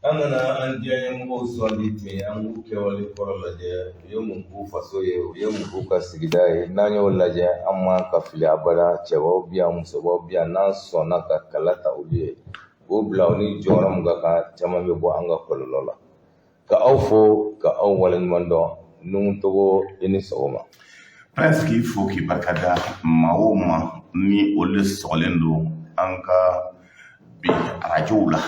An kana an diyaɲɛmɔgɔw sugandi ten, an k'u kɛwale kɔrɔ lajɛ, u ye mun k'u faso ye, u ye mun k'u ka sigida ye. N'an y'o lajɛ, an man ka fili abada. Cɛbaw bi yan, musobaw bi yan. N'an sɔnna ka kala ta olu ye k'o bila u ni jɔyɔrɔ min ka kan, caman bɛ bɔ an ka kɔlɔlɔ la. Ka aw fo, ka aw waleɲuman dɔn. Nuhu Togo, i ni sɔgɔma. Prince, k'i fo k'i barikada. Maa o maa ni olu de sɔgɔlen don an ka bi arajow la,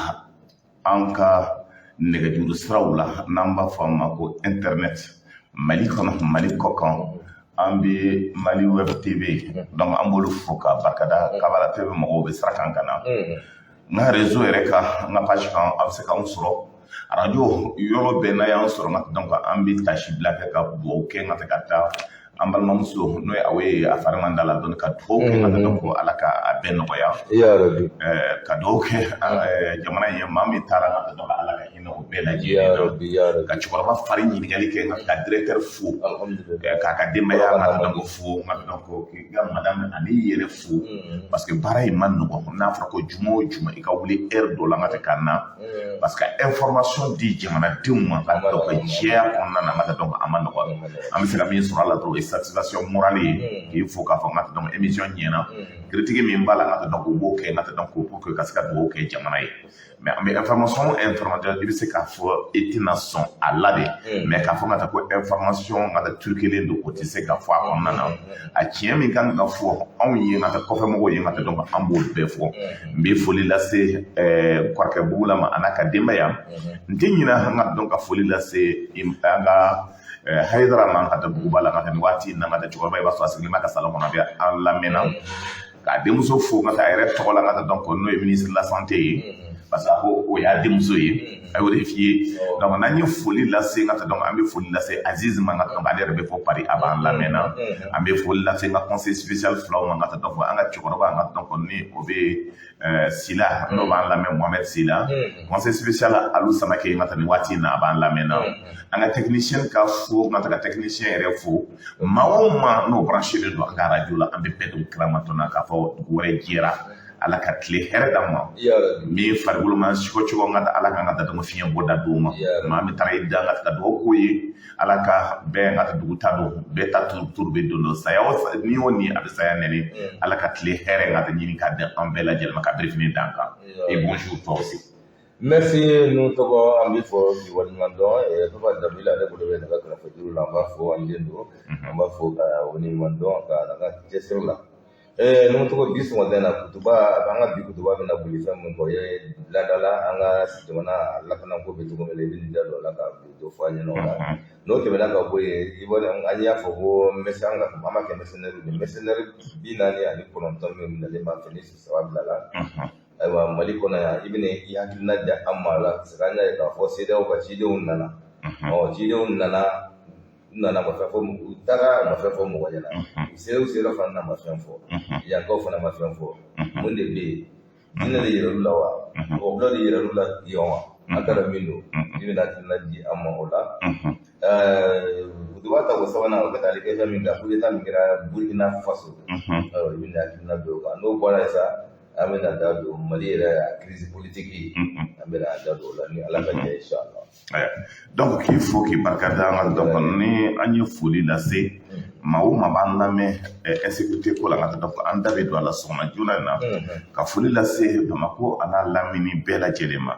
an ka nɛgɛjuru siraw la, n'an b'a fɔ a ma ko internet, Mali kɔnɔ, Mali kɔkan, an bɛ Mali Web TV, donc an b'olu fo ka barikada. Kabala TV mɔgɔw bɛ sira kan ka na n ka réseau yɛrɛ kan, n ka page kan, a bɛ se k'anw sɔrɔ arajo yɔrɔ bɛɛ. N'a y'an sɔrɔ n ka, donc an bɛ tasi bila kɛ ka dugawu kɛ n ka ka taa an balimamuso, n'o ye aw ye, a fari man da la dɔɔni, ka dugawu kɛ n ka, donc Ala ka a bɛɛ nɔgɔya. Ya Rabi. Ka dugawu kɛ jamana in ye. Maa min taara n ka, donc Ala ka hinɛ o bɛɛ lajɛlen Ya na. Rabi, ya Rabi. Ka cɛkɔrɔba fari ɲininkali kɛ, nka ka directeur fo, Alhamdulillah. k'a ka denbaya n ka, donc fo n ka, donc k'i ka madame ani i yɛrɛ fo, parce que baara in ma nɔgɔn. N'a fɔra ko juma o juma i ka wuli heure dɔ la n ka ka na, parce que information di jamanadenw ma ka donc jɛya kɔnɔna na n ka, donc a ma nɔgɔn. An bɛ se ka min sɔrɔ a la dɔrɔn, o ye satisfaction morale ye, k'i fo k'a fɔ n ka, donc émission ɲɛna. Critique min b'a la n ka, donc u b'o kɛ n ka, donc pour que ka se ka dugawu kɛ jamana ye. Mais an bɛ information o information, i bɛ se k'a fɔ i tɛna sɔn a la de, mais k'a fɔ ka taa ko information ka taa truquelen don, o tɛ se ka fɔ a kɔnɔna na. A tiɲɛ min kan ka fɔ anw ye, ka taa kɔfɛmɔgɔw ye, ka taa, donc an b'o bɛɛ fɔ. N bɛ foli lase kɔrɔkɛ Bugula ma, a n'a ka denbaya. N tɛ ɲinɛ an ka, donc ka foli lase an ka Hayidara ma, ka taa buguba la ka taa nin waati in na. Ka taa cɛkɔrɔba, i b'a sɔrɔ a sigilen b'a ka salon kɔnɔ, a bɛ an lamɛnna. K'a denmuso fo ka taa a yɛrɛ tɔgɔ la, ka taa, donc n'o ye ministre de la Santé ye, parce que a ko o y'a denmuso ye, a y'o de f'i ye. Donc n'an ye foli lase ka taa, donc an bɛ foli lase Aziz ma, ka donc ale yɛrɛ bɛ fɔ Paris, a b'an lamɛnna. An bɛ foli lase n ka conseil spécial filaw ma, ka taa, donc an ka cɛkɔrɔba, an ka, donc ni o bɛ Sila, n'o b'an lamɛn, Mohamed Sila, conseil spécial Alu Samake, ka taa nin waati in na, a b'an lamɛnna. An ka technicien ka fo, ka taa ka technicien yɛrɛ fo. Maa o maa n'o branché don an ka radio la, an bɛ bɛɛ don kiramatɔ na k'a fɔ dugu wɛrɛ jɛra. Ala ka tile hɛrɛ d'an ma. Ya Rabi. Min farikolo ma siko cogo, n ka Ala kan ka taa fiɲɛ bɔda d'o ma. Maa min taara i da, n ka taa dugawu k'o ye. Ala ka bɛɛ n ka taa dugu ta don, bɛɛ ta turu bɛ don dɔ saya o ni o ni a bɛ saya nɛni. Ala ka tile hɛrɛ n ka taa ɲini k'a di an bɛɛ lajɛlen ma, ka birifini d'an kan. Et bonjour, toi aussi. Merci Nuhu Togo, an b'i fo k'i waleɲuman dɔn. Papa Dabila, ale bolo bɛ nɛgɛ kɛrɛfɛ juru la, an b'a fo, an den don, an b'a fo ka waleɲuman dɔn ka a ka cɛsiri la. Nuhu Togo, bi sɔgɔmada in na, kutuba, an ka bi kutuba bɛna boli fɛn min kɔ, o ye ladala an ka jamana lakanako bɛ cogo min na. I bɛ da don a la ka dɔ fɔ an ɲɛna o la. N'o tɛmɛna ka bɔ yen, i b'a dɔn an y'a fɔ ko mɛsɛ an ka an b'a kɛ mercenaire de, mercenaire 49 min minɛlen b'an fɛ ni saba bila la. Ayiwa, Mali kɔnɔ yan, i bɛna i hakilina di an ma la, parce que an y'a ye k'a fɔ CEDEAO ka cidenw nana. Ɔ, cidenw nana, u nana, ma fɛn fɔ, u taara, ma fɛn fɔ mɔgɔ ɲɛna. U sera, u sera fana na, ma fɛn fɔ. Yankaw fana ma fɛn fɔ. Mun de bɛ yen? Diinɛ de yɛrɛ la wa, mɔgɔ de yɛrɛ la yan wa? An taara min don, i bɛna hakilina di an ma o la. Kutuba ta ko sabanan, o bɛ tali kɛ fɛn min kan, coup d'état min kɛra Burkina Faso, i bɛna hakilina don o kan. N'o bɔra yen sa, an bɛna da don Mali yɛrɛ a crise politique, an bɛna da don o la ni Ala ka jɛ, inshallah. Donc k'i fo k'i barika da an ka, donc ni an ye foli lase maa o maa b'an lamɛn insécurité ko la, ka donc an da bɛ don a la sɔgɔma joona in na, ka foli lase Bamakɔ a n'a lamini bɛɛ lajɛlen ma.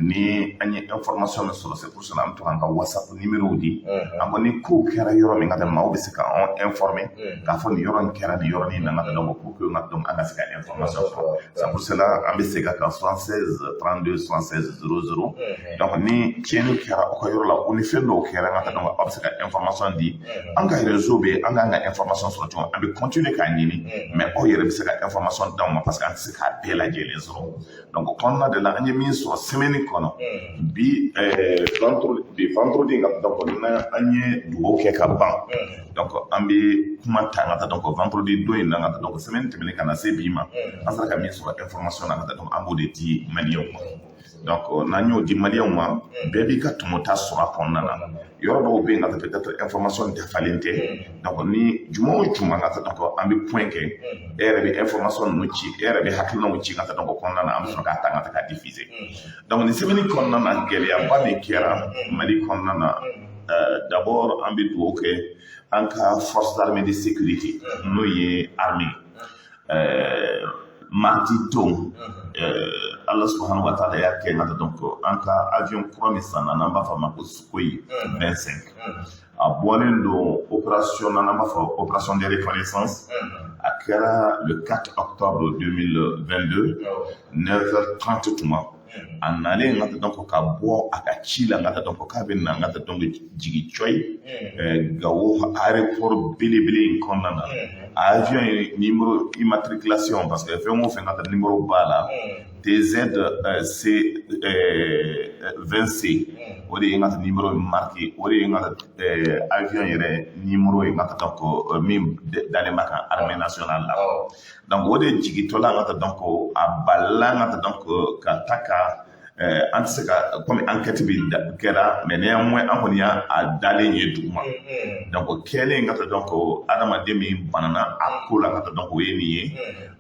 Ni an ye information min sɔrɔ, c'est pour cela an bɛ to k'an ka WhatsApp numéro di. An ko ni kow kɛra yɔrɔ min, ka taa maaw bɛ se k'an informer k'a fɔ nin yɔrɔ in kɛra nin yɔrɔnin na, ka donc pour que ka donc an ka se ka information sɔrɔ. C'est pour cela an bɛ segin a kan: 76 32 76 00. Donc ni tiɲɛni kɛra aw ka yɔrɔ la, o ni fɛn dɔw kɛra, ka taa, donc aw bɛ se ka information di. An ka réseau bɛ an k'an ka information sɔrɔ cogo, an bɛ continuer k'a ɲini, mais aw yɛrɛ bɛ se ka information d'anw ma, parce que an tɛ se k'a bɛɛ lajɛlen sɔrɔ. Donc o kɔnɔna de la, an ye min sɔrɔ semaine kɔnɔ, bi vendredi, bi vendredi ka, donc n'an ye dugawu kɛ ka ban, donc an bɛ kuma ta ka taa, donc vendredi don in na, ka taa, donc semaine tɛmɛnen ka na se bi ma, an sera ka min sɔrɔ information na, ka taa, donc an b'o de di Maliyɛnw ma. Donc n'an y'o di Maliyɛnw ma, bɛɛ b'i ka tɔmɔta sɔrɔ a kɔnɔna na. Yɔrɔ dɔw bɛ yen ka peut-être information dafalen tɛ. Donc ni juma o juma ka taa, donc an bɛ point kɛ, e yɛrɛ bɛ information ninnu ci, e yɛrɛ bɛ hakilinaw ci ka taa. Donc kɔnɔna na, an bɛ sɔrɔ k'a ta ka taa k'a diffuser. Donc nin semaine kɔnɔna na, gɛlɛyaba min kɛra Mali kɔnɔna na, d'abord an bɛ dugawu kɛ an ka force armée de sécurité, n'o ye armée. Mardi don, Ala subahana wa taala y'a kɛ nka donc an ka avion kura min sanna, n'an b'a fɔ a ma ko Sukhoi 25, a bɔlen don opération na, n'an b'a fɔ opération de reconnaissance. A kɛra le 4 octobre 2022, 9h30 tuma. A nalen ka donc ka bɔ a ka ci la, ka donc k'a bɛ na ka donc jigin cɔyi Gawo aéroport belebele in kɔnɔna na, avion ye numéro immatriculation, parce que fɛn o fɛn ka taa numéro b'a la, TZ C 20C, o de ye n ka numéro marqué, o de ye n ka avion yɛrɛ numéro ye n ka donc min dalen b'a kan armée nationale la. Donc o de jigintɔla n ka donc a balila n ka donc ka taa ka an tɛ se ka komi enquête bi kɛra, mais néanmoins an kɔni y'a dalen ye duguma. Donc o kɛlen ka taa, donc adamaden min banana a ko la ka taa, donc o ye nin ye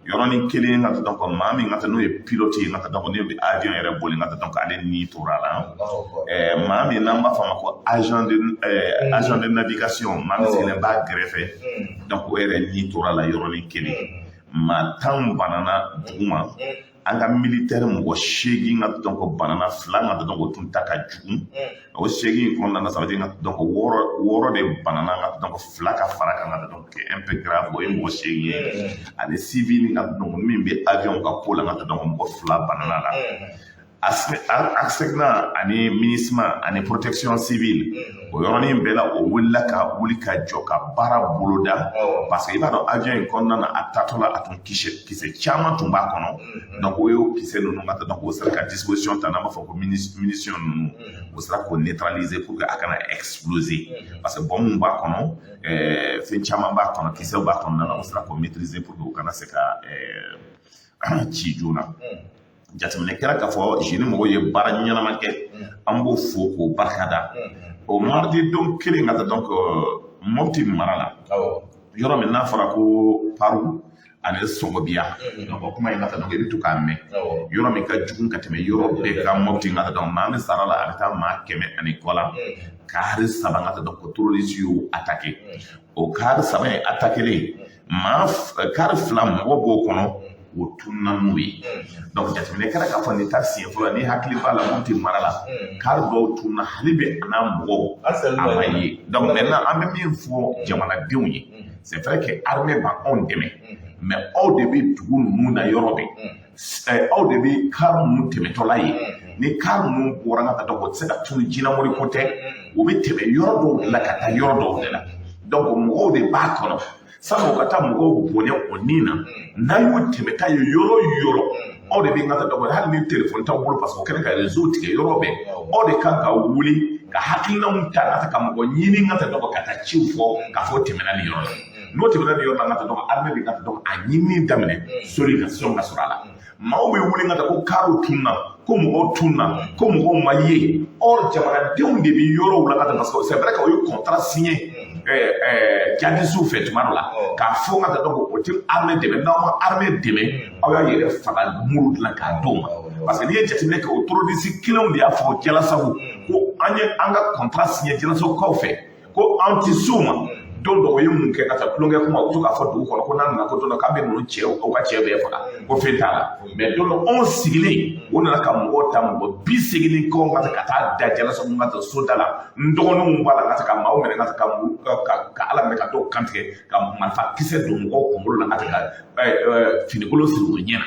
yɔrɔnin kelen ka taa. Donc maa min ka taa, n'o ye pilote ye ka taa, donc ne bɛ avion yɛrɛ boli ka taa, donc ale ni tora la. Maa min n'an b'a fɔ a ma ko agent de navigation, maa min sigilen b'a gɛrɛfɛ, donc o yɛrɛ ni tora la yɔrɔnin kelen. Maa 10 banana duguma. An ka militaire mɔgɔ 8 ka donc banana, fila ka donc o tun ta ka jugu. O 8 kɔnɔna na, ça veut dire ka donc wɔɔrɔ de banana, ka donc fila ka fara kan ka donc un peu grave, o ye mɔgɔ 8 ye. Ani civil ka donc min bɛ avion ka ko la, ka donc mɔgɔ fila banana la. ASECNA ani MINUSMA ani protection civile, o yɔrɔnin bɛɛ la, o wulila ka wuli ka jɔ ka baara boloda, parce que i b'a dɔn avion in kɔnɔna na, a taatɔ la, a tun kisɛ caman tun b'a kɔnɔ. Donc o y'o kisɛ ninnu ka taa, donc o sera ka disposition ta, n'an b'a fɔ ko munition ninnu, o sera k'o neutraliser pour que a kana exploser, parce que bombe b'a kɔnɔ, fɛn caman b'a kɔnɔ, kisɛw b'a kɔnɔna na. O sera k'o maîtriser pour que o kana se ka ci joona. Jateminɛ kɛra k'a fɔ JNIM mɔgɔw ye baara ɲɛnama kɛ, an b'o fo k'o barikada. O mardi don kelen ka taa, donc Mopti mara la, yɔrɔ min n'a fɔra ko Paru ani Sɔgɔbiya, donc o kuma in ka taa, donc i bɛ to k'a mɛn, yɔrɔ min ka jugu ka tɛmɛ yɔrɔ bɛɛ kan Mopti ka taa. Donc maa min sara la, a bɛ taa maa 100 ani kɔ la. Car saba ka taa, donc terroriste y'o attaqué. O car saba in attaqué, maa car fila mɔgɔ b'o kɔnɔ, o tununa n'u ye. Donc jateminɛ kɛra k'a fɔ nin ta siɲɛ fɔlɔ. Ni hakili b'a la, Mopti mara la, car dɔw tununa, hali bi a n'a mɔgɔw a ma ye. Donc maintenant an bɛ min fɔ jamanadenw ye, c'est vrai que armée b'anw dɛmɛ, mais aw de bɛ dugu ninnu na yɔrɔ bɛɛ, aw de bɛ car ninnu tɛmɛtɔla ye. Ni car ninnu bɔra ka taa, donc o tɛ se ka tunu, jinɛmori ko tɛ, u bɛ tɛmɛ yɔrɔ dɔw de la ka taa yɔrɔ dɔw de la. Donc mɔgɔw de b'a kɔnɔ, sani u ka taa mɔgɔw bonya o nin na, n'a y'o tɛmɛta ye yɔrɔ o yɔrɔ, aw de bɛ n ka taa. Donc hali ni telefɔni t'aw bolo, parce que o kɛlen ka réseau tigɛ yɔrɔ bɛɛ, aw de kan ka wuli ka hakilinaw ta ka taa ka mɔgɔ ɲini ka taa, donc ka taa ciw fɔ k'a fɔ tɛmɛna nin yɔrɔ la. N'o tɛmɛna nin yɔrɔ la ka taa, donc armée bɛ ka taa, donc a ɲinini daminɛ solution ka sɔrɔ a la. Maaw bɛ wuli ka taa ko carw tununa, ko mɔgɔw tununa, ko mɔgɔw ma ye. Or jamanadenw de bɛ yɔrɔw la ka taa, parce que c'est vrai que o ye contrat signé jihadistes fɛ tuma dɔ la, k'a fɔ ka taa, donc o tɛ armée dɛmɛ. N'aw ma armée dɛmɛ, aw y'a yɛrɛ faga muru dilan k'a d'o ma, parce que n'i ye jateminɛ kɛ, o terroriste kelenw de y'a fɔ Jalasagu ko an ye an ka contrat signé Jalasagukaw fɛ ko an tɛ s'u ma. Don dɔ o ye mun kɛ ka taa tulonkɛ kuma, u to k'a fɔ dugu kɔnɔ ko n'a nana ko don dɔ k'a bɛ ninnu cɛ, aw ka cɛ bɛɛ faga, ko fɛn t'a la. Mais don dɔ anw sigilen, o nana ka mɔgɔw ta, mɔgɔ 80 kɔ ka ka taa da Jalasagu ka taa soda la. N dɔgɔninw b'a la ka ka maaw minɛ ka ka ka ala minɛ ka dɔw kantigɛ, ka marifa kisɛ don mɔgɔw kunkolo la, ka ka finikolon siri u ɲɛ na.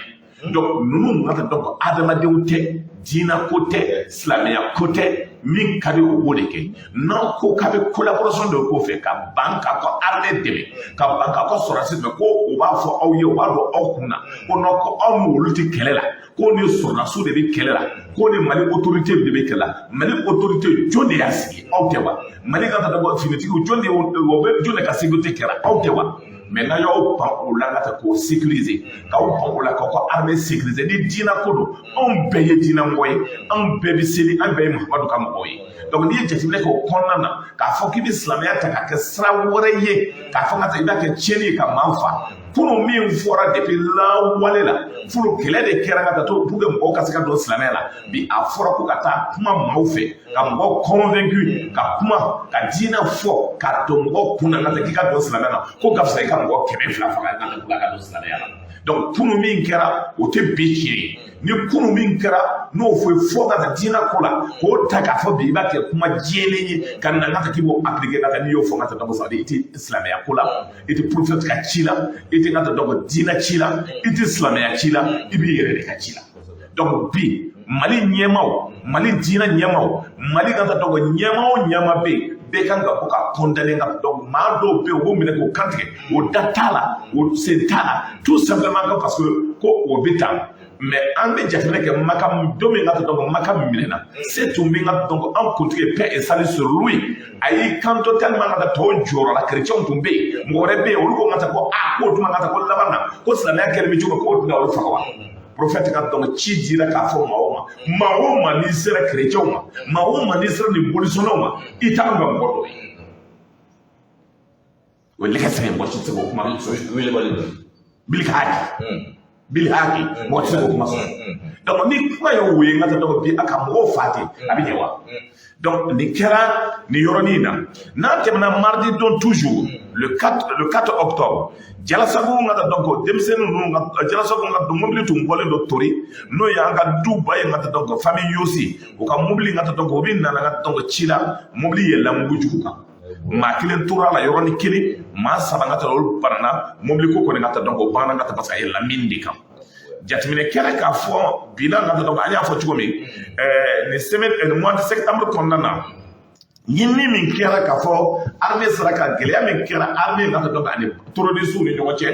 Donc ninnu ka taa, donc adamadenw tɛ, diinɛ ko tɛ, silamɛya ko tɛ, min ka di o b'o de kɛ. N'aw ko k'a bɛ collaboration de k'o fɛ, ka ban k'a ka armée dɛmɛ, ka ban k'a ka sɔrɔdasi dɛmɛ, ko u b'a fɔ aw ye, u b'a dɔn aw kun na ko n'aw ko aw n'olu tɛ kɛlɛ la, ko ni sɔrɔdasiw de bɛ kɛlɛ la, ko ni Mali autorité de bɛ kɛlɛ la. Mali autorité, jɔn de y'a sigi? Aw tɛ wa? Mali ka taa finitigiw, jɔn de o bɛ, jɔn de ka sécurité kɛra? Aw tɛ wa? Mais n'a y'aw ban o la ka taa k'o sécuriser, k'aw ban o la k'aw ka armée sécuriser, ni diinɛ ko don, anw bɛɛ ye diinɛ mɔgɔ ye, anw bɛɛ bɛ seli, an bɛɛ ye Muhamadu ka mɔgɔw ye. Donc n'i ye jateminɛ kɛ o kɔnɔna na, k'a fɔ k'i bɛ silamɛya ta k'a kɛ sira wɛrɛ ye, k'a fɔ ka taa i b'a kɛ tiɲɛni ye ka maa fa, kunun min fɔra depuis lawale la, fɔlɔ kɛlɛ de kɛra ka taa to pour que mɔgɔw ka se ka don silamɛya la. Bi a fɔra ko ka taa kuma maaw fɛ, ka mɔgɔw convaincu, ka kuma, ka diinɛ fɔ, ka don mɔgɔw kun na ka taa k'i ka don silamɛya la, ko ka fisa i ka mɔgɔ 200 faga ka taa ka don silamɛya la. Donc kunun min kɛra, o tɛ bi tiɲɛ ye. Ni kunun min kɛra n'o fɔ fɔ ka taa diinɛ ko la, k'o ta k'a fɔ bi i b'a kɛ kuma jɛlen ye ka na ka taa k'i b'o appliquer ka taa, n'i y'o fɔ ka taa, donc ça veut dire i tɛ silamɛya ko la, i tɛ prophète ka ci la, i tɛ ka taa donc diinɛ ci la, i tɛ silamɛya ci la, i b'i yɛrɛ de ka ci la. Donc bi Mali ɲɛmaaw, Mali diinɛ ɲɛmaaw, Mali ka taa donc ɲɛmaa o ɲɛmaa bɛ yen, bɛɛ kan ka bɔ ka condamner ka donc maa dɔw bɛ yen, u b'u minɛ k'o kantigɛ, o da t'a la, o sen t'a la, tout simplement que parce que ko o bɛ tan. Mais an bɛ jateminɛ kɛ Maka don min ka taa donc Maka minɛna, se tun bɛ ka donc an kuntigi, paix et salut sur lui, a y'i kanto tellement ka taa tɔw jɔyɔrɔ la, chrétiens tun bɛ yen, mɔgɔ wɛrɛ bɛ yen, olu ko ka taa ko aa, k'o tuma ka taa ko laban na ko silamɛya kɛlen bɛ cogo min, k'o tɛna olu faga wa. Prophète ka donc ci dira k'a fɔ maa o ma, maa o maa n'i sera chrétiens ma, maa o maa n'i sera nin bolisɔnnaw ma, i t'anw ka mɔgɔ dɔ ye. O ye lɛgɛ sɛgɛn, mɔgɔ si tɛ se k'o kuma sɔrɔ. Wilibali don. Bilihaki bilihaki, mɔgɔ tɛ se k'o kuma sɔrɔ. Donc ni kuma ye o ye n ka taa donc bi a ka mɔgɔw fa ten, a bɛ ɲɛ wa? Donc nin kɛra nin yɔrɔnin in na. N'an tɛmɛna mardi don, toujours le 4 octobre, Jalasago ka taa donc denmisɛnnin ninnu ka Jalasago ka mobili tun bɔlen don Tori, n'o ye an ka duba ye, ka taa donc famille Yosi, u ka mobili ka taa donc o bɛ nana ka donc ci la, mobili yɛlɛla mugujugu kan, maa kelen tora la yɔrɔnin kelen, maa saba ka taa olu banana. Mobili ko kɔni ka taa donc o banna ka taa parce que a yɛlɛla min de kan. Jateminɛ kɛra k'a fɔ bilan ka taa donc an y'a fɔ cogo min, nin semaine, nin mois de septembre kɔnɔna na, ɲinini min kɛra k'a fɔ armée sera ka gɛlɛya min kɛra armée ka taa donc ani terroristes ni ɲɔgɔn cɛ,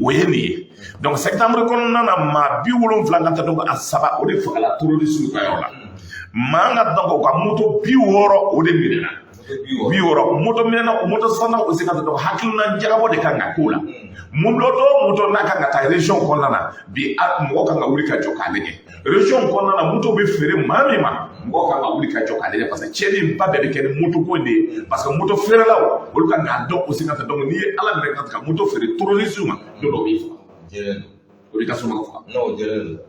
o ye nin ye. Donc septembre kɔnɔna na, maa 73 ka taa donc a saba, o de fagala terroristes ka yɔrɔ la. Maa ka donc u ka moto 60, o de minɛna. 60 moto minɛna. O moto sanna o se ka taa donc hakilina jagabɔ de kan ka k'o la. Moto o moto n'a kan ka taa région kɔnɔna na bi, mɔgɔ kan ka wuli ka jɔ k'a lajɛ. Région kɔnɔna na, moto bɛ feere maa min ma, mɔgɔ kan ka wuli ka jɔ k'a lajɛ, parce que tiɲɛni ba bɛɛ bɛ kɛ ni moto ko in de ye, parce que moto feerelaw, olu kan k'a dɔn o se ka taa donc n'i ye Ala minɛ ka moto feere terroriste ma, don dɔ b'i faga. Jɛlen don. O b'i ka somɔgɔw faga. N'o jɛlen don.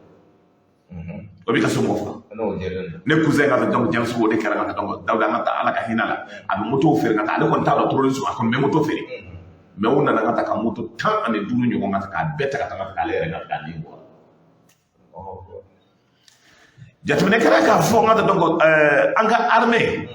O b'i ka somɔgɔw faga. N'o jɛlen don. Ne cousin ka donc Jalasago, o de kɛra ka taa donc Dawuda, an ka taa Ala ka hinɛ la, a bɛ moto feere ka taa, ale kɔni t'a dɔn terroriste, a kɔni bɛ moto feere, mais u nana ka taa ka moto 15 ɲɔgɔn ka taa k'a bɛɛ ta ka taa ka taa ale yɛrɛ ka taa nin bɔ. Jateminɛ kɛra k'a fɔ n ka taa donc an ka armée,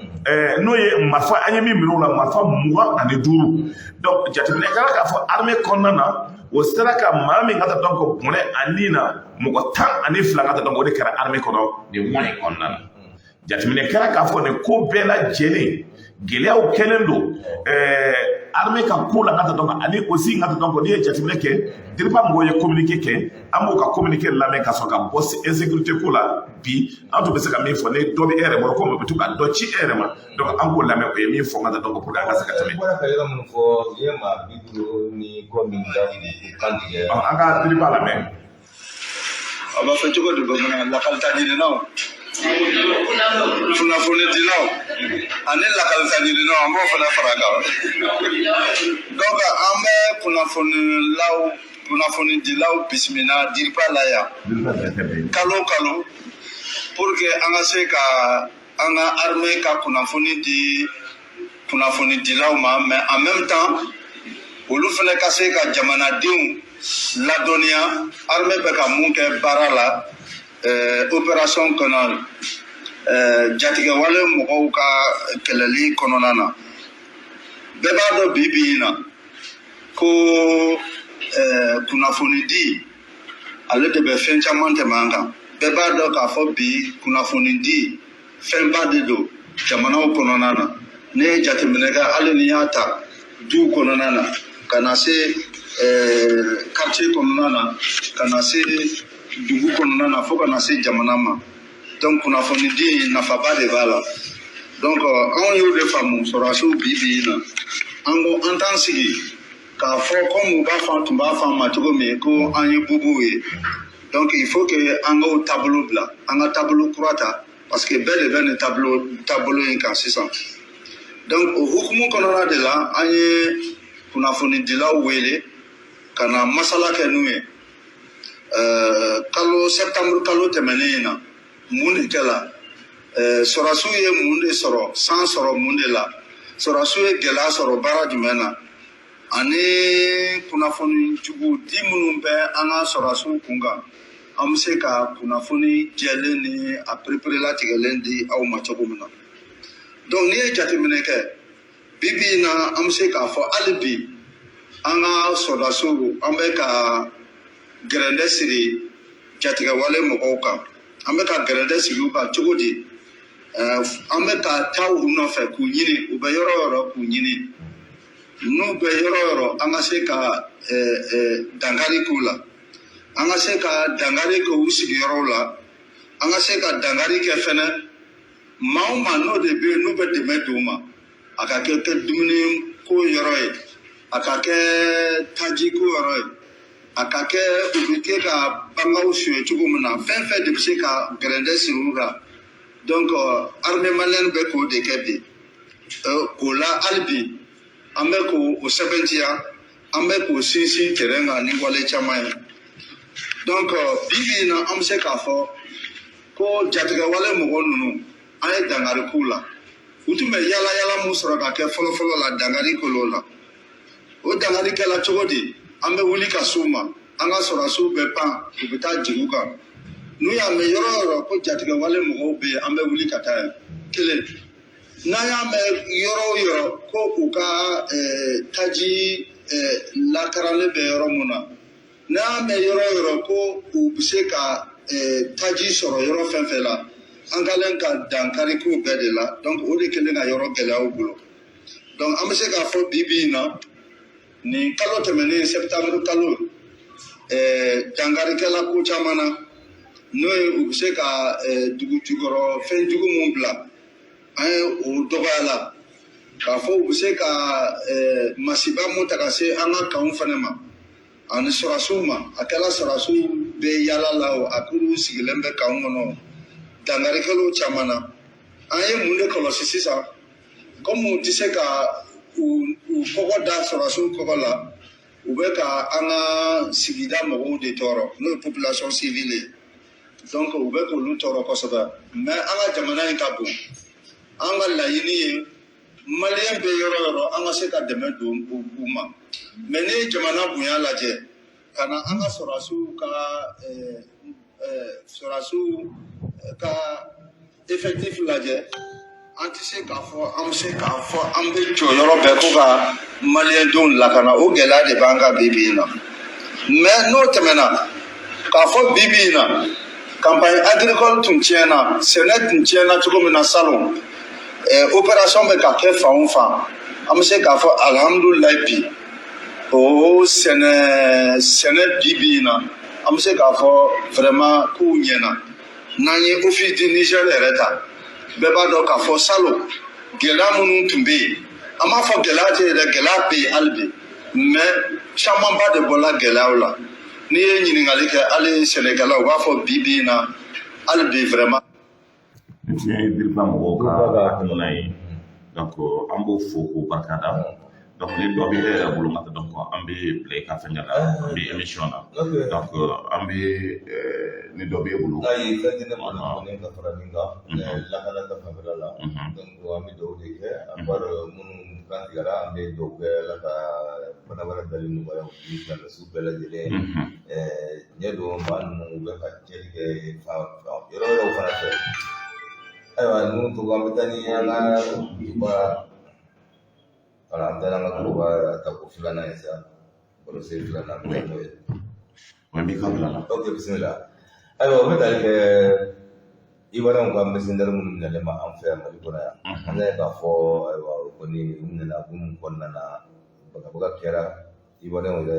n'o ye marifa, an ye min minɛ o la, marifa 25. Donc jateminɛ kɛra k'a fɔ armée kɔnɔna na, o sera ka maa min ka taa donc bɔnɛ a nin na, mɔgɔ 12 ka taa donc o de kɛra armée kɔnɔ nin mois in kɔnɔna na. Jateminɛ kɛra k'a fɔ nin ko bɛɛ lajɛlen gɛlɛyaw kɛlen don armée ka ko la ka taa donc ani aussi ka taa donc n'i ye jateminɛ kɛ, DIRPA mɔgɔw ye communiqué kɛ, an b'o ka communiqué lamɛn ka sɔrɔ ka bɔ insécurité ko la. Bi an tun bɛ se ka min fɔ, ni dɔ bɛ e yɛrɛ bolo komi o bɛ to ka dɔ ci e yɛrɛ ma, donc an k'o lamɛn, o ye min fɔ ka taa donc pour que an ka se ka tɛmɛ. I bɔra ka yɔrɔ minnu fɔ, i ye maa 50 ni kɔ min da k'u kan tigɛ. An ka DIRPA lamɛn. A b'a fɔ cogo di bamanankan? Lakalita ɲininaw, kunnafonidilaw ani lakalita ɲininaw, an b'o fana fara a kan. Donc an bɛ kunnafonilaw, kunnafonidilaw bisimila DIRPA la yan kalo o kalo pour que an ka se ka an ka armée ka kunnafoni di kunnafonidilaw ma, mais en même temps olu fana ka se ka jamanadenw ladɔnniya armée bɛ ka mun kɛ baara la, opération kɔnɔ, jatigɛwale mɔgɔw ka kɛlɛli kɔnɔna na. Bɛɛ b'a dɔn bi bi in na ko kunnafonidi ale de bɛ fɛn caman tɛmɛ an kan. Bɛɛ b'a dɔn k'a fɔ bi kunnafonidi fɛnba de don jamanaw kɔnɔna na. Ne ye jateminɛ kɛ, hali n'i y'a ta duw kɔnɔna na ka na se quartier kɔnɔna na, ka na se dugu kɔnɔna na, fo ka na se jamana ma, donc kunnafonidi nafaba de b'a la. Donc anw y'o de faamu sɔrɔdasiw bi bi in na, an ko an t'an sigi. K'a fɔ comme u b'a fɔ, tun b'a fɔ an ma cogo min ko an ye bubuw ye. Donc il faut que an k'o taabolo bila, an ka taabolo kura ta, parce que bɛɛ de bɛ nin taabolo in kan sisan. Donc o hukumu kɔnɔna de la, an ye kunnafonidilaw wele ka na masala kɛ n'u ye. Kalo septembre kalo tɛmɛnen in na, mun de kɛla? Sɔrɔdasiw ye mun de sɔrɔ, san sɔrɔ mun de la? Sɔrɔdasiw ye gɛlɛya sɔrɔ baara jumɛn na? Ani kunnafoni jugu di minnu bɛ an ka sɔrɔdasiw kun kan, an bɛ se ka kunnafoni jɛlen ni a pereperelatigɛlen di aw ma cogo min na. Donc n'i ye jateminɛ kɛ bi bi in na, an bɛ se k'a fɔ hali bi an ka sɔrɔdasiw, an bɛ ka gɛrɛndɛ siri jatigɛwale mɔgɔw kan. An bɛ ka gɛrɛndɛ sigi u kan cogo di? An bɛ ka taa u nɔfɛ k'u ɲini, u bɛ yɔrɔ o yɔrɔ k'u ɲini, n'u bɛ yɔrɔ o yɔrɔ, an ka se ka dankari k'u la, an ka se ka dankari kɛ u sigiyɔrɔw la, an ka se ka dankari kɛ fɛnɛ maa o maa n'o de bɛ yen, n'u bɛ dɛmɛ don u ma, a ka kɛ dumuni ko yɔrɔ ye, a ka kɛ taji ko yɔrɔ ye, a ka kɛ u bɛ kɛ ka bangaw suɲɛ cogo min na, fɛn fɛn de bɛ se ka gɛrɛndɛ siri u la. Donc armée malienne bɛ k'o de kɛ bi k'o la. Hali bi an bɛ k'o sɛbɛntiya, an bɛ k'o sinsin terrain kan ni wale caman ye. Donc bi bi in na, an bɛ se k'a fɔ ko jatigɛwale mɔgɔ ninnu, an ye dankari k'u la. U tun bɛ yala yala mun sɔrɔ ka kɛ fɔlɔfɔlɔ la, dankari k'olu la. O dankari kɛla cogo di? An bɛ wuli ka s'u ma, an ka sɔrɔdasiw bɛ pan, u bɛ taa jigin u kan. N'u y'a mɛn yɔrɔ o yɔrɔ ko jatigɛwale mɔgɔw bɛ yen, an bɛ wuli ka taa yen. Kelen, n'an y'a mɛn yɔrɔ o yɔrɔ ko u ka taji lakaralen bɛ yɔrɔ mun na, n'an y'a mɛn yɔrɔ o yɔrɔ ko u bɛ se ka taji sɔrɔ yɔrɔ fɛn fɛn la, an kɛlen ka dankari k'o bɛɛ de la. Donc o de kɛlen ka yɔrɔ gɛlɛya u bolo. Donc an bɛ se k'a fɔ bi bi in na, nin kalo tɛmɛnen, septembre kalo, dankarikɛla ko caman na, n'o ye u bɛ se ka dugu jukɔrɔ fɛn jugu mun bila, an ye o dɔgɔya la. K'a fɔ u bɛ se ka masiba mun ta ka se an ka kanw fana ma ani sɔrɔdasiw ma, a kɛla sɔrɔdasiw bɛ yaala la o, a k'olu sigilen bɛ kanw kɔnɔ, dankarikɛlaw caman na. An ye mun de kɔlɔsi sisan? Komi u tɛ se ka u kɔgɔ da sɔrɔdasiw kɔgɔ la, u bɛ ka an ka sigida mɔgɔw de tɔɔrɔ, n'o ye population civile ye. Donc u bɛ k'olu tɔɔrɔ kosɛbɛ. Mais an ka jamana in ka bon, an ka laɲini ye malien bɛ yɔrɔ o yɔrɔ, an ka se ka dɛmɛ don u ma. Mais n'i ye jamana bonya lajɛ ka na an ka sɔrɔdasiw ka effectif lajɛ, an tɛ se k'a fɔ an bɛ se k'a fɔ an bɛ jɔ yɔrɔ bɛɛ ko ka maliyɛndenw lakana. O gɛlɛya de b'an kan bi bi in na. Mais n'o tɛmɛna, k'a fɔ bi bi in na, campagne agricole tun tiɲɛna, sɛnɛ tun tiɲɛna cogo min na salon, opération bɛ ka kɛ fan o fan, an bɛ se k'a fɔ alihamudulilayi bi o sɛnɛ bi bi in na, an bɛ se k'a fɔ vraiment k'u ɲɛna. N'an ye Office du Niger yɛrɛ ta, bɛɛ b'a dɔn k'a fɔ salon gɛlɛya minnu tun bɛ yen, an b'a fɔ gɛlɛya tɛ yen dɛ, gɛlɛya bɛ yen hali bi, mais camanba de bɔla gɛlɛyaw la. N'i ye ɲininkali kɛ hali sɛnɛkɛlaw, u b'a fɔ bi bi in na hali bi vraiment. Nin tun ye DIRPA mɔgɔw ka hakilina ye. Donc an b'o fo k'o barika da. Donc ni dɔ bɛ e yɛrɛ bolo ka donc an bɛ bila i ka fɛnkɛ la, an bɛ émission na. Donc an bɛ ni dɔ b'e bolo. Ayi, fɛn tɛ ne bolo tuguni ka fara nin kan lakana ta fanfɛla la. Donc an bɛ dugawu de kɛ, à part minnu kan tigɛra, an bɛ dugawu kɛ Ala ka bana dali nɔgɔya u ni su bɛɛ lajɛlen. Tiɲɛ don, maa ninnu u bɛ ka tiɲɛni kɛ fan yɔrɔ wɛrɛw fana fɛ. Ayiwa, ninnu to, an bɛ taa ni an ka duguba, wala an taara an ka duguba tako filanan ye sa, baro sen filanan, an bɛ taa n'o ye. O b'i ka bila la. Ok, bisimila. Ayiwa, o bɛ tali kɛ Ivoiriyɛnw ka mercenaires minnu minɛlen ma an fɛ yan Mali kɔnɔ yan. An y'a ye k'a fɔ, ayiwa, o kɔni u minɛna kun kɔnɔna na, bagabaga kɛra Ivoiriyɛnw yɛrɛ,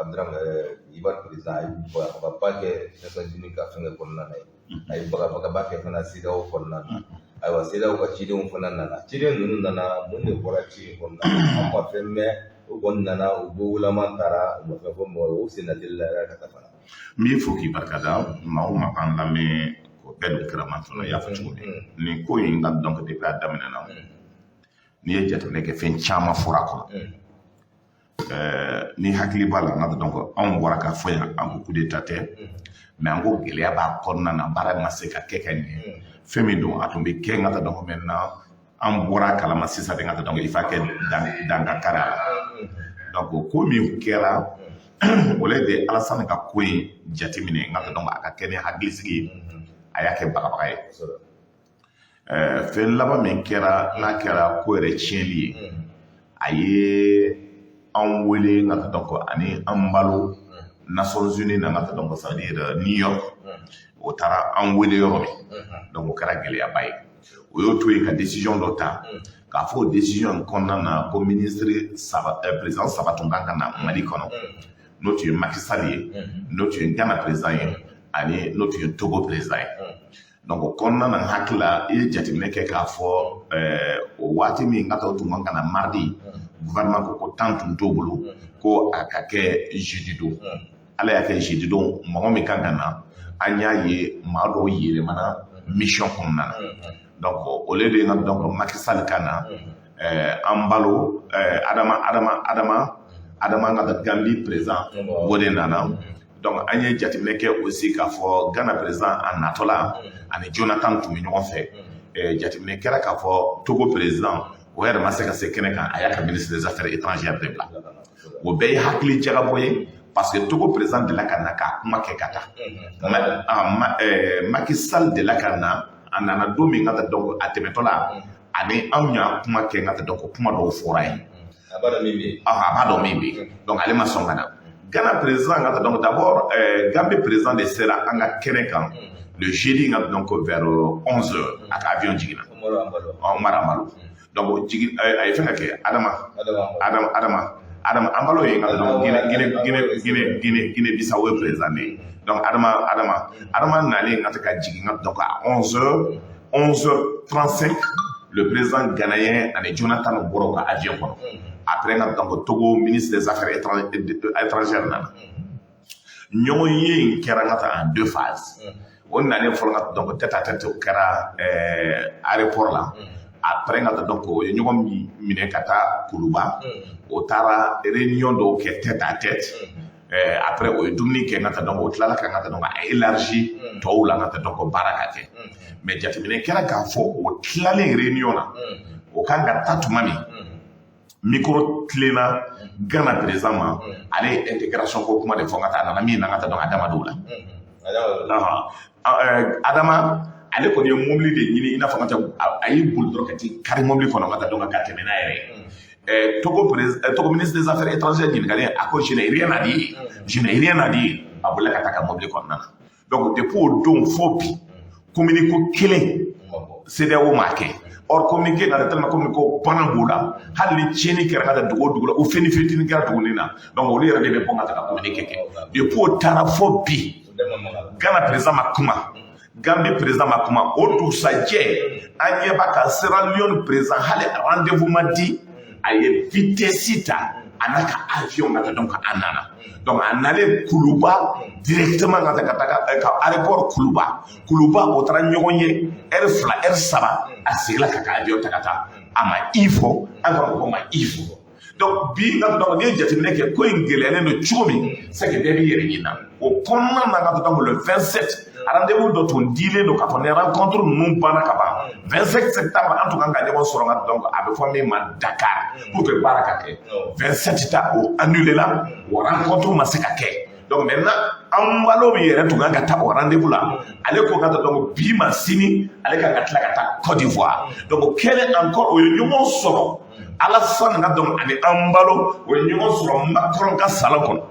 Abdramane yɛrɛ, Ivoire président, a ye bagabagaba kɛ Nations Unies ka fɛngɛ kɔnɔna na yen. A ye bagabagaba kɛ fana CEDEAO kɔnɔna na. Ayiwa, CEDEAO ka cidenw fana nana. Ciden ninnu nana, mun de bɔra ci in kɔnɔna na? An ma fɛn mɛn. U kɔni nana, u bugulama taara, u ma fɛn fɔ mɔgɔ ye, u sen na teli la yɛrɛ ka taa fana. N b'i fo k'i barikada. Maa o maa k'an lamɛn, o bɛɛ don kira kɔnɔ. I y'a fɔ cogo min, nin ko in ka dɔn depuis a daminɛna, n'i ye jateminɛ kɛ, fɛn caman fɔra a kɔnɔ. Ni hakili b'a la, n ka dɔn anw bɔra k'a fɔ yan, an ko coup d'état tɛ, mais an ko gɛlɛya b'a kɔnɔna na, baara ma se ka kɛ ka ɲɛ. Fɛn min don, a tun bɛ kɛ, n ka dɔn maintenant an bɔra a kalama sisan de, n ka dɔn il faut kɛ dan ka kari a la. Donc ko min kɛra o le de, Alassane ka ko in jateminɛ, n ka dɔn a ka kɛ ni hakilisigi ye, a y'a kɛ bagabaga ye. Fɛn laban min kɛra, n'a kɛra ko yɛrɛ tiɲɛli ye, a ye anw wele, n ka dɔn ko ani an balo Nations Unies na, n ka dɔn ko ça veut dire New York, o taara an wele yɔrɔ min. Donc o kɛra gɛlɛyaba ye. O y'o to yen ka décision dɔ ta k'a fɔ o décision in kɔnɔna na ko ministre saba, président saba tun kan ka na Mali kɔnɔ, n'o tun ye Macky Sall ye, n'o tun ye Ghana président ye, ani n'o tun ye Togo président ye. Donc o kɔnɔna na, n hakili la, i ye jateminɛ kɛ k'a fɔ o waati min ka taa, o tun kan ka na mardi, gouvernement ko ko temps tun t'o bolo, ko a ka kɛ jeudi don. Ala y'a kɛ jeudi don, mɔgɔ min kan ka na, an y'a ye maa dɔw yɛlɛmana mission kɔnɔna na. Donc au lieu de n ka donc Macky Sall ka na, Embalo, Adama ka Gambie président, o de nana. Donc an ye jateminɛ kɛ aussi k'a fɔ Ghana président a natɔla ani Jonathan tun bɛ ɲɔgɔn fɛ. Jateminɛ kɛra k'a fɔ Togo président, o yɛrɛ ma se ka se kɛnɛ kan, a y'a ka ministre des Affaires étrangères de bila. O bɛɛ ye hakili jagabɔ ye, parce que Togo président delila ka na k'a kuma kɛ ka taa. Macky Sall delila ka na, a nana don min ka taa, donc a tɛmɛtɔ la ani anw y'a kuma kɛ, ka taa, donc kuma dɔw fɔra yen. A b'a dɔn min bɛ yen. A b'a dɔn min bɛ yen, donc ale ma sɔn ka na. Ghana président ka taa, donc d'abord Gambie président de sera an ka kɛnɛ kan le jeudi, ka donc vers 11 heures a ka avion jiginna. Umar Embalo. Donc jigin, a ye fɛn ka kɛ Adama Adama Embalo ye, ka donc Guinée Guinée Guinée Guinée Bissau ye président de ye. Donc Adama nalen ka ka jigin, ka donc à 11 heures, 11 heures 35, le président ghanéen ani Jonathan bɔra u ka avion kɔnɔ. Après, ka donc Togo ministre des Affaires étrangères nana. Ɲɔgɔn ye in kɛra, ka taa en deux phases. O nalen fɔlɔ, ka donc tête à tête, o kɛra aéroport la. Après, ka donc o ye ɲɔgɔn minɛ ka taa Kuluba, o taara réunion dɔw kɛ tête à tête. Après o ye dumuni kɛ, ka taa, donc o tilala ka taa donc a élargi tɔw la, ka taa donc baara ka kɛ. Mais jateminɛ kɛra k'a fɔ o tilalen réunion na, o kan ka taa tuma min, micro tilenna Ghana président ma, ale ye intégration ko kuma de fɔ, ka taa a nana min na, ka taa donc a dama dɔw la. Adama ale kɔni ye mobili de ɲini, i n'a fɔ ka taa a y'i boli dɔrɔn ka t'i kari mobili kɔnɔ, ka taa donc ka tɛmɛ n'a yɛrɛ ye. Togo ministre des Affaires étrangères ɲininkalen, a ko: "Je n'ai rien à dire, je n'ai rien à dire." A bolila ka taa ka mobili kɔnɔna na. Donc depuis o don fo bi, communiqué kelen CEDEAO m'a kɛ. Or communiqué nana tellement communiqué bana b'o la, hali ni tiɲɛni kɛra ka taa dugu o dugu la, o fɛn fitinin kɛra dugu na, donc olu yɛrɛ de bɛ bɔ ka taa ka communiqué kɛ. Depuis o taara fo bi, Ghana président ma kuma, Gambie président ma kuma. O dugusajɛ, an ɲɛ b'a kan Sierra Leone président, hali rendez-vous ma di, a ye vitesse ta a n'a ka avion ka taa. Donc a nana, donc a nalen Kuluba directement, ka taa ka aéroport Kuluba. Kuluba, o taara ɲɔgɔn ye heure 2, heure 3, a seginna ka ka avion ta ka taa. A ma i fɔ, an ka mɔgɔw ma i fɔ. Donc bi nka, donc n'i ye jateminɛ kɛ, ko in gɛlɛyalen don cogo min, c'est que bɛɛ b'i yɛrɛ ɲini na o kɔnɔna na. Ka donc le 27, rendez-vous dɔ tun dilen don k'a fɔ ni rencontre ninnu banna ka ban, 27 septembre, an tun kan ka ɲɔgɔn sɔrɔ. Nka donc a bɛ fɔ min ma Dakar, pour que baara ka kɛ. 27 ta, o annulé la, o rencontre ma se ka kɛ. Donc maintenant, Embalo min yɛrɛ tun kan ka taa o rendez-vous la, ale ko ka taa, donc bi ma sini, ale kan ka tila ka taa Côte d'Ivoire. Donc o kɛlen encore, o ye ɲɔgɔn sɔrɔ, Alassane ka donc ani Embalo, o ye ɲɔgɔn sɔrɔ Macron ka salon kɔnɔ.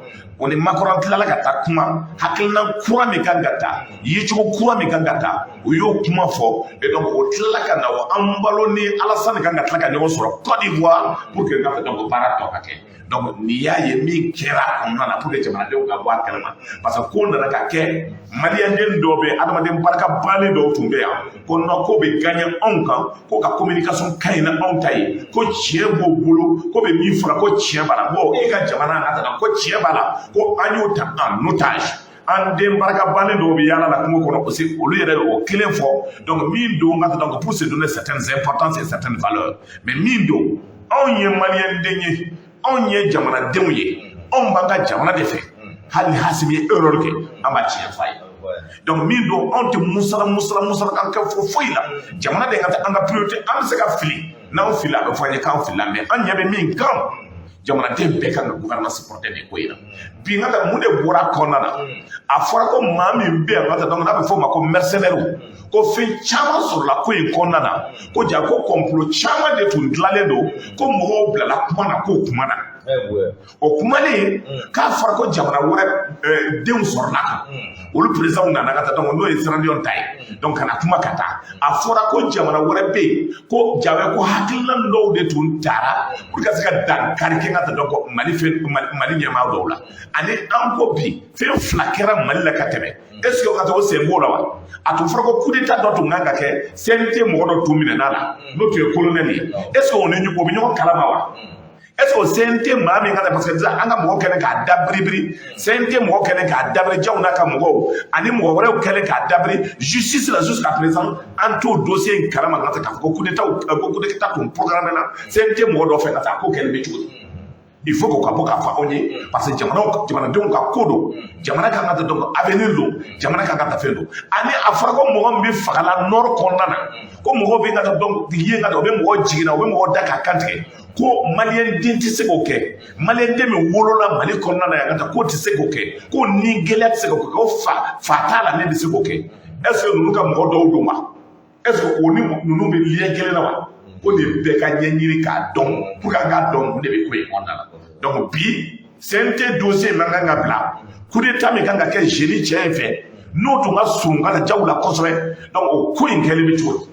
O ni Macron tilala ka taa kuma, hakilina kura min kan ka ta, yecogo kura min kan ka ta, o y'o kuma fɔ. Et donc o tilala ka na, o Embalo ni Alassane kan ka tila ka ɲɔgɔn sɔrɔ Côte d'Ivoire pour que ka donc baara tɔ ka kɛ. Donc n'i y'a ye min kɛra a kɔnɔna na pour que jamanadenw ka bɔ a kalama, parce que ko nana ka kɛ, maliyɛnden dɔw bɛ yen, adamaden barika bannen dɔw tun bɛ yan, ko non, ko bɛ gagner anw kan, ko ka communication ka ɲi ni anw ta ye, ko tiɲɛ b'o bolo, ko bɛ min fɔra ko tiɲɛ b'a la. Bon, e ka jamana ka ta ko tiɲɛ b'a la, ko an y'o ta en otage. An den barika bannen dɔw bɛ yaala la kungo kɔnɔ aussi, olu yɛrɛ o kelen fɔ. Donc min don ka donc pour se donner certaines importances et certaines valeurs, mais min don, anw ye maliyɛn den ye, anw ye jamanadenw ye, anw b'an ka jamana de fɛ. Hali ni Asimi ye erreur kɛ, an b'a tiɲɛ f'a ye. Donc min don, anw tɛ musala musala musala kan kɛ fo foyi la. Jamana de ka an ka priorité. An bɛ se ka fili, n'anw fili, a bɛ fɔ an ye k'an filila, mais an ɲɛ bɛ min kan, jamanaden bɛɛ kan ka gouvernement supporter nin ko in na. Bi n ka taa, mun de bɔra a kɔnɔna na? A fɔra ko maa min bɛ yan ka taa, donc n'a bɛ fɔ o ma ko mercenaire, ko fɛn caman sɔrɔla ko in kɔnɔna na, ko ja ko complot caman de tun dilanlen don, ko mɔgɔw bilala kuma na, k'o kuma na, o kumalen k'a fɔra ko jamana wɛrɛ denw sɔrɔla kan, olu présidents nana ka taa, donc n'o ye Sierra Leone ta ye, donc ka na kuma ka taa. A fɔra ko jamana wɛrɛ bɛ yen, ko jawe ko hakilina dɔw de tun taara pour ka se ka dankari kɛ ka taa donc Mali fɛn Mali ɲɛmaa dɔw la. Ani an ko bi fɛn fila kɛra Mali la ka tɛmɛ, est ce que o ka taa o sen b'o la wa? A tun fɔra ko coup d'état dɔ tun kan ka kɛ, CNT mɔgɔ dɔ tun minɛna la, n'o tun ye colonel ye. Est ce que o ni o bɛ ɲɔgɔn kalama wa? Est ce que o CNT maa min ka taa, parce que sisan an ka mɔgɔ kɛlen k'a dabiribiri, CNT mɔgɔ kɛlen k'a dabiri, Jaw n'a ka mɔgɔw ani mɔgɔ wɛrɛw kɛlen k'a dabiri justice la, jusqu'à présent an t'o dossier in kalama ka taa k'a fɔ ko coup d'état, ko coup d'état tun programmé na CNT mɔgɔ dɔ fɛ ka taa. A ko kɛlen bɛ cogo di? Il faut k'o ka bɔ k'a fɔ anw ye, parce que jamanaw, jamanadenw ka ko don, jamana kan ka taa, donc avenir don, jamana kan ka taa fɛn don. Ani a fɔra ko mɔgɔ min bɛ fagala nord kɔnɔna na, ko mɔgɔw bɛ ka taa, donc yen ka taa, u bɛ mɔgɔ jiginna, u bɛ mɔgɔ da k'a kantigɛ, ko maliyɛn den tɛ se k'o kɛ, maliyɛn den min wolola Mali kɔnɔna na yan ka taa, k'o tɛ se k'o kɛ, ko ni gɛlɛya tɛ se k'o kɛ, ko fa fa t'a la min bɛ se k'o kɛ. Est ce que ninnu ka mɔgɔ dɔw don wa? Est ce que o ni ninnu bɛ lien kelen na wa? Ko nin bɛɛ ka ɲɛɲini k'a dɔn pour que an k'a dɔn mun de bɛ ko in kɔnɔna la. Donc bi CNT dossier man kan ka bila, coup d'état min kan ka kɛ jeudi cɛ in fɛ, n'o tun ka surun ka taa jaw la kosɛbɛ, donc o ko in kɛlen bɛ cogo di?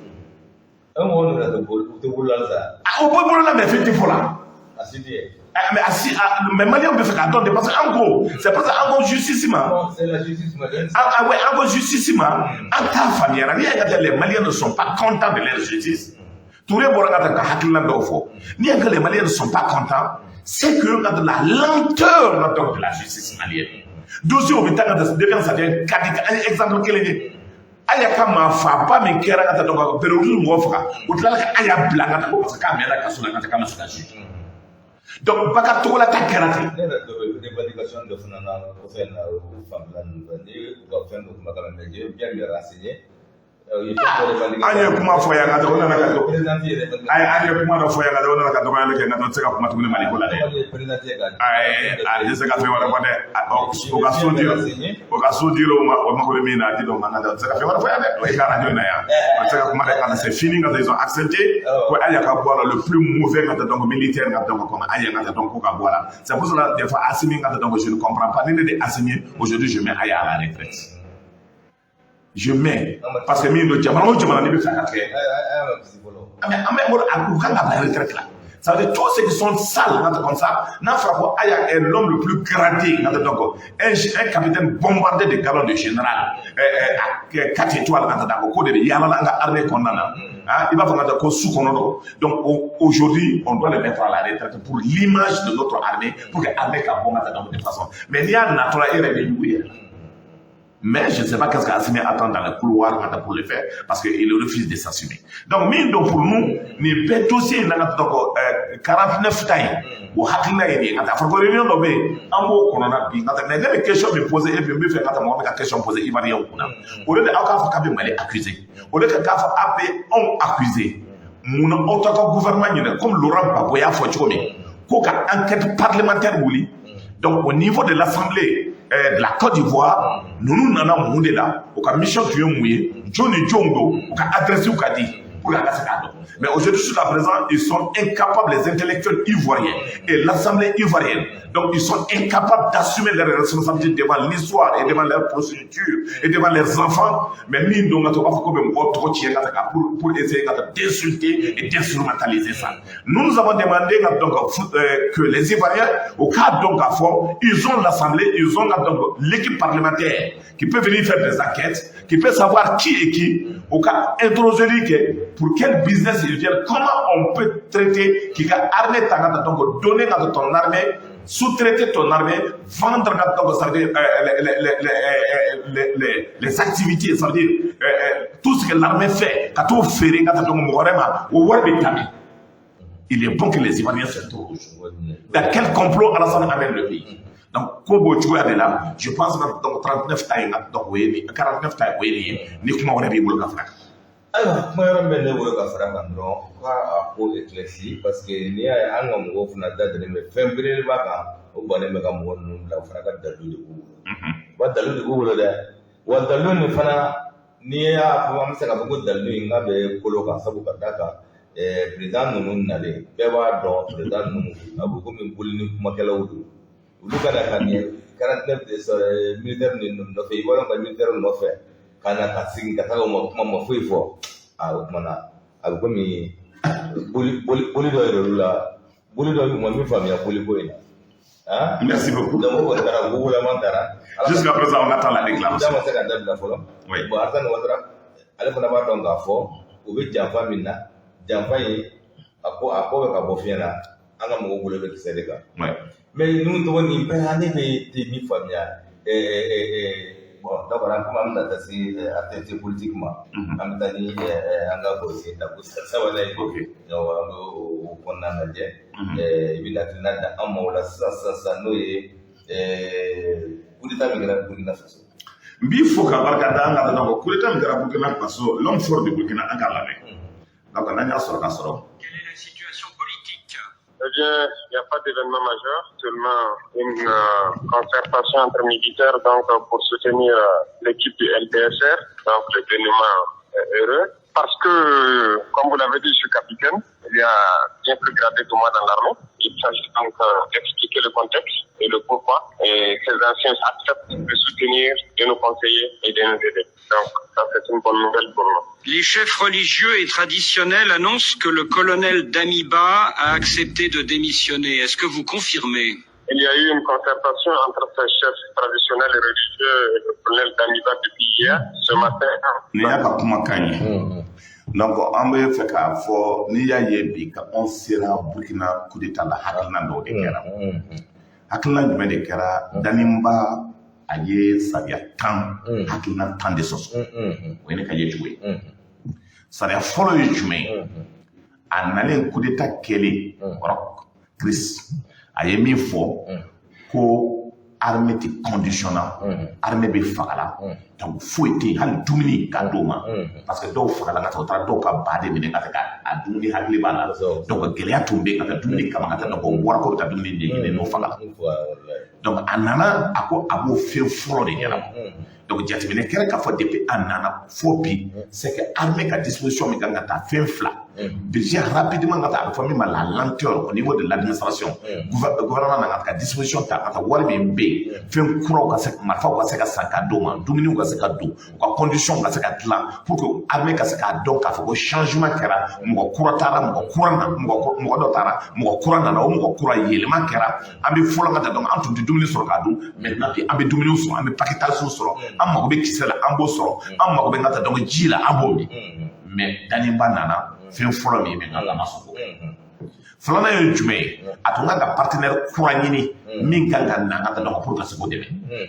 E mɔgɔ ninnu tɛ bolo, u tɛ bolo la halisa. A o bɛ bolo la, mais fɛn tɛ fɔ la. A si tɛ yen. Mais a si, mais maliyɛnw bɛ fɛ k'a dɔn de, parce que an ko c'est parce que an ko justice ma. Non, c'est la justice malienne. Ah, ouais, an ko justice ma, an t'a faamuyara. N'i y'a ye, les Maliens ne sont pas contents de leur justice. Touré bɔra ka taa ka hakilina dɔw fɔ. N'i y'a ye les Maliens ne sont pas contents, c'est que la lenteur donc de la justice malienne. Dossier o bɛ taa ka taa devient, ça devient caduc. An ye exemple kelen ye. Aya ka maa faaba min kɛra ka taa, donc ka Bɛrɛwulu mɔgɔ faga, o tilala ka Aya bila ka taa ko parce que k'a mɛnna kaso la ka taa k'a ma se ka juge. Donc Bakari Togola ta kɛra ten. Ne yɛrɛ dɔ bɛ revendication dɔ fana na kɔfɛ in na, o fanfɛla ninnu fɛ, ni u ka fɛn dɔ kuma kana, mais je vais bien me renseigner. U ye fɛn dɔ revendiquer. An ye kuma fɔ yan ka taa, o nana ka dɔgɔ. Président yɛrɛ. An ye kuma dɔ fɔ yan ka taa, o nana ka dɔgɔyali kɛ, nka tɛ se ka kuma tuguni Mali ko la dɛ. Président ye ka. Ayi, a tɛ se ka fɛn wɛrɛ fɔ dɛ. O ka so di, o ka so dir'o ma, o mako bɛ min na, a di dɔw ma, nka tɛ se ka fɛn wɛrɛ fɔ yan dɛ. O ye ka radio in na yan, o tɛ se ka kuma dɛ. Ka c'est fini ka taa, ils ont accepté ko Aya ka bɔ a la, le plus mauvais ka taa, donc militaire ka donc comme Aya ka taa, donc ko ka bɔ a la. C'est pour cela, des fois Assimi ka taa, donc je ne comprends pas. Ni ne de Assimi, aujourd'hui je mets Aya à la retraite. Je mets, parce que min don, jamana o jamana n'i bɛ fɛ ka kɛ. Aya ma kisi fɔlɔ. Mais an bɛ u kan ka bila retraite la. Ça veut dire tous ceux qui sont sales, comme ça, n'a fɔra ko Aya est l'homme le plus gradé, donc un capitaine bombardé de galons de général, 4 étoiles, donc ko de bɛ yaala la an ka armée kɔnɔna na, ah, i b'a fɔ ka ko su kɔnɔ don. Donc aujourd'hui, on doit le mettre à la retraite pour l'image de notre armée, pour que armée ka bɔ ka taa donc de façon. Mais n'i y'a natɔ la, e yɛrɛ bɛ yugu yɛrɛ. Mais je ne sais pas qu'est-ce qu'Assimi attend dans le couloir pour le faire, parce qu'il refuse de s'assumer. Donc, min don, pour nous, nin bɛɛ dossier in na ka donc 49 ta in, o hakilina ye nin ye. Ka taa fɔ ko réunion dɔ bɛ yen, an b'o kɔnɔna bi. Ka taa, mais ne bɛ question min poser, et puis n bɛ fɛ ka taa mɔgɔ min ka question poser Ivoirien kunna. Au lieu de aw k'a fɔ k'a bɛ Mali accuser, au lieu que k'a fɔ aw bɛ anw accuser, munna aw t'aw ka gouvernement ɲinɛ, comme Laurent Gbagbo y'a fɔ cogo min, ko ka enquête parlementaire wuli. Donc au niveau de l'Assemblée de la Côte d'Ivoire, ninnu nana mun de la? U ka mission tun ye mun ye? Jɔn ni jɔnw don? U ka adresse ka di pour que jamanadenw ka dɔn. pour que an ka se k'a dɔn. Mais aujourd'hui, jusqu'à présent, ils sont incapables, les intellectuels ivoiriens et l'Assemblée ivoirienne, donc ils sont incapables d'assumer leurs responsabilités devant l'histoire et devant leur progéniture et devant leurs enfants. Mais min don ka to u b'a fɔ ko bɛ mɔgɔw tɔgɔ tiɲɛ ka ta pour essayer ka ta d'insulter et d'instrumentaliser ça. Nous, nous avons demandé donc que les Ivoiriens, au cas donc à fond, ils ont l'Assemblée, ils ont donc l'équipe parlementaire qui peut venir faire des enquêtes, qui peut savoir qui est qui, au cas introduire que pour quel business ils viennent, comment on peut traiter, qui a armée donc donner à ton armée, sous-traiter ton armée, vendre donc ça veut dire les activités, ça veut dire tout ce que l'armée fait, ka t'o feere ka taa donc mɔgɔ wɛrɛ ma, o wari bɛ tami. Il est bon que les Ivoiriens s'interrogent. Dans quel complot Alassane amène le pays? Donc, ko b'o cogoya de la, je pense que donc 39 ta ye donc o ye nin 49 ta ye, o ye nin ye. Ni kuma wɛrɛ b'i bolo ka fara kan. Ayiwa, kuma yɔrɔ min bɛ ne bolo ka fara kan dɔrɔn, u ka a ko éclairci, parce que n'i y'a ye an ka mɔgɔw fana da dalen bɛ fɛn belebeleba kan, o bannen bɛ ka mɔgɔ ninnu bila, u fana ka dalilu de b'u bolo. Wa dalilu de b'u bolo dɛ, wa dalilu nin fana, n'i y'a fɔ, an bɛ se k'a fɔ ko dalilu in k'a bɛ kolo kan, sabu ka d'a kan président ninnu nalen, bɛɛ b'a dɔn président ninnu a bɛ komi boli ni kumakɛlaw don. Olu ka na ka nin 49 de sɔrɔ militaire ninnu nɔfɛ, i b'a dɔn ka militaire nɔfɛ ka na ka segin ka taga, u ma kuma ma foyi fɔ. A o kumana a bɛ komi boli boli boli dɔ yɛrɛ olu la, boli dɔ u ma min faamuya boli ko in na. Ah. Merci beaucoup. Donc o kɔni taara gugulama taara. Jusqu'à présent, on attend la déclaration. Da ma se ka dabila fɔlɔ. Oui. Bon, Alassane Ouattara, ale fana b'a dɔn k'a fɔ u bɛ janfa min na, janfa in a ko bɛ ka bɔ fiɲɛ na, an ka mɔgɔw bolo bɛ kisɛ de kan. Mais ninnu tɔgɔ nin bɛɛ, ne bɛ tɛ min faamuya, bon, d'accord, an komi an bɛna taa se actualité politique ma, an bɛ taa ni an ka bɔsen tako sabanan ye. Donc an bɛ o kɔnɔna lajɛ. I bɛ hakilina di an ma o la sisan sisan sisan, n'o ye coup d'état min kɛra Burkina Faso. N b'i fo ka barika da an ka dɔn coup d'état min kɛra Burkina Faso, l'homme fort de Burkina, an k'a lamɛn. Donc n'an y'a sɔrɔ ka sɔrɔ. Quelle est la situation politique? Eh bien, il n'y a pas d'événement majeur, seulement une concertation entre militaires donc, pour soutenir l'équipe du MPSR, donc le dénouement est heureux. Parce que, comme vous l'avez dit, je suis capitaine, il y a bien plus gradé que moi dans l'armée. Il s'agit donc d'expliquer le contexte et le pourquoi. Et ces anciens acceptent de soutenir, de nous conseiller et de nous aider. Donc, ça, c'est une bonne nouvelle pour nous. Les chefs religieux et traditionnels annoncent que le colonel Damiba a accepté de démissionner. Est-ce que vous confirmez? Il y a eu une concertation entre ces chefs traditionnels et religieux et le colonel Damiba depuis hier. Ce matin, Nin y'a ka kumakan ye. Donc an bɛ fɛ k'a fɔ, n'i y'a ye bi ka anw sera Burkina coup d'état la, hakilina dɔw de kɛra. Hakilina jumɛn de kɛra? Damiba, a ye sariya 10, hakilina 10 de sɔsɔ. O ye ne ka yecogo ye. Sariya fɔlɔ ye jumɛn ye? A nalen coup d'état kɛlen kɔrɔ, Chris, a ye min fɔ ko armée tɛ condition na, armée bɛ fagala, donc foyi tɛ yen, hali dumuni ka d'o ma, parce que dɔw fagala ka taa, u taara dɔw ka ba de minɛ ka taa ka a dumuni, hakili b'a la. Donc gɛlɛya tun bɛ yen ka taa dumuni kama, ka taa, donc o bɔra ko bɛ taa dumuni de ɲini, n'o fagala. Donc a nana, a ko a b'o fɛn fɔlɔ de ɲɛnabɔ. Donc jateminɛ kɛra k'a fɔ depuis a nana fo bi, c'est que armée ka disposition min kan ka taa, fɛn fila, budget rapidement ka taa, a bɛ fɔ min ma la lenteur au niveau de l'administration. Gouvernement nana ka disposition ta ka taa, wari min bɛ yen, fɛn kuraw ka se, marifaw ka se ka san ka d'u ma, dumuniw ka se ka don, u ka condition ka se ka dilan pour que armée ka se k'a dɔn k'a fɔ ko changement kɛra, mɔgɔ kura taara, mɔgɔ kura na, mɔgɔ dɔ taara, mɔgɔ kura nana, o mɔgɔ kura, yɛlɛma kɛra. An bɛ fɔlɔ ka taa, donc an tun tɛ dumuni sɔrɔ k'a dun, maintenant bi an bɛ dumuni sɔrɔ, an bɛ paquetage sɔrɔ, an mago bɛ kisɛ la, an b'o sɔrɔ, an mago bɛ ka taa donc ji la, an b'o min. Mais Damiba nana, fɛn fɔlɔ min bɛ nka a ma sɔn k'o kɛ. Filanan ye jumɛn ye? A tun kan ka partenaire kura ɲini min kan ka na ka taa donc pour ka se k'o dɛmɛ.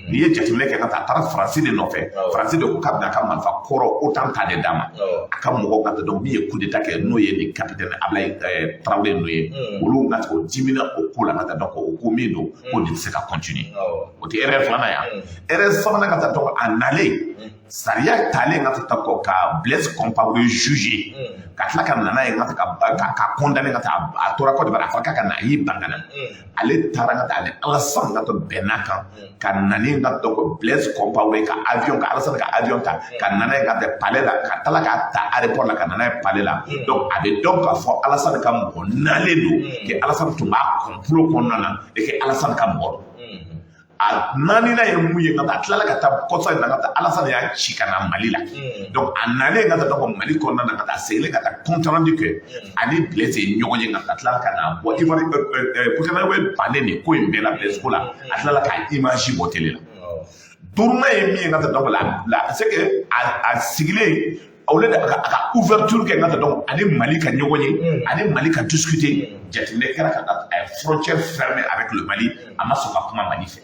N'i ye jateminɛ kɛ ka taa, a taara Faransi de nɔfɛ. Faransi de ko k'a bɛna a ka marifa kɔrɔ OTAN ta de d'a ma. A ka mɔgɔw ka taa, donc min ye coup d'état kɛ, n'o ye ni capitaine Ablaye Traoré ninnu ye, olu ka o dimina o ko la ka taa, donc o ko min don, ko nin tɛ se ka continuer. O tɛ erreur filanan ye. Erreur sabanan ka taa, donc a nalen Sariya talen ka taa kɔ ka Blaise Compaoré juger, ka tila ka na n'a ye ka ka condamner ka taa, a tora Côte d'Ivoire, a fɔra k'a ka na, a y'i ban ka na. Ale taara ka taa, ani Alassane ka to bɛnna kan ka na ni ka donc Blaise Compaoré ka avion, ka Alassane ka avion ta ka na n'a ye ka taa palais la, ka tila k'a ta aéroport la ka na n'a ye palais la. Donc a bɛ dɔn k'a fɔ Alassane ka mɔgɔ nalen don, que Alassane tun b'a complot kɔnɔna na et que Alassane ka mɔgɔ don. A naaninan ye mun ye? Ka taa, a tilala ka taa kɔsa in na ka taa, Alassane y'a ci ka na Mali la. Donc a nalen ka taa donc Mali kɔnɔna na, ka taa seginnen ka taa compte rendu kɛ, ani Blaise ye ɲɔgɔn ye, ka taa tilala ka na bɔ Ivoire, Burkina bannen nin ko in bɛɛ la Blaise ko la, a tilala ka image bɔ télé la. Duurunan ye min ye ka taa, donc la c'est que a sigilen, au lieu de a ka ouverture kɛ ka taa donc ani Mali ka ɲɔgɔn ye, ani Mali ka discuter, jateminɛ kɛra ka taa, a ye frontière fermée avec le Mali, a ma sɔn ka kuma Mali fɛ.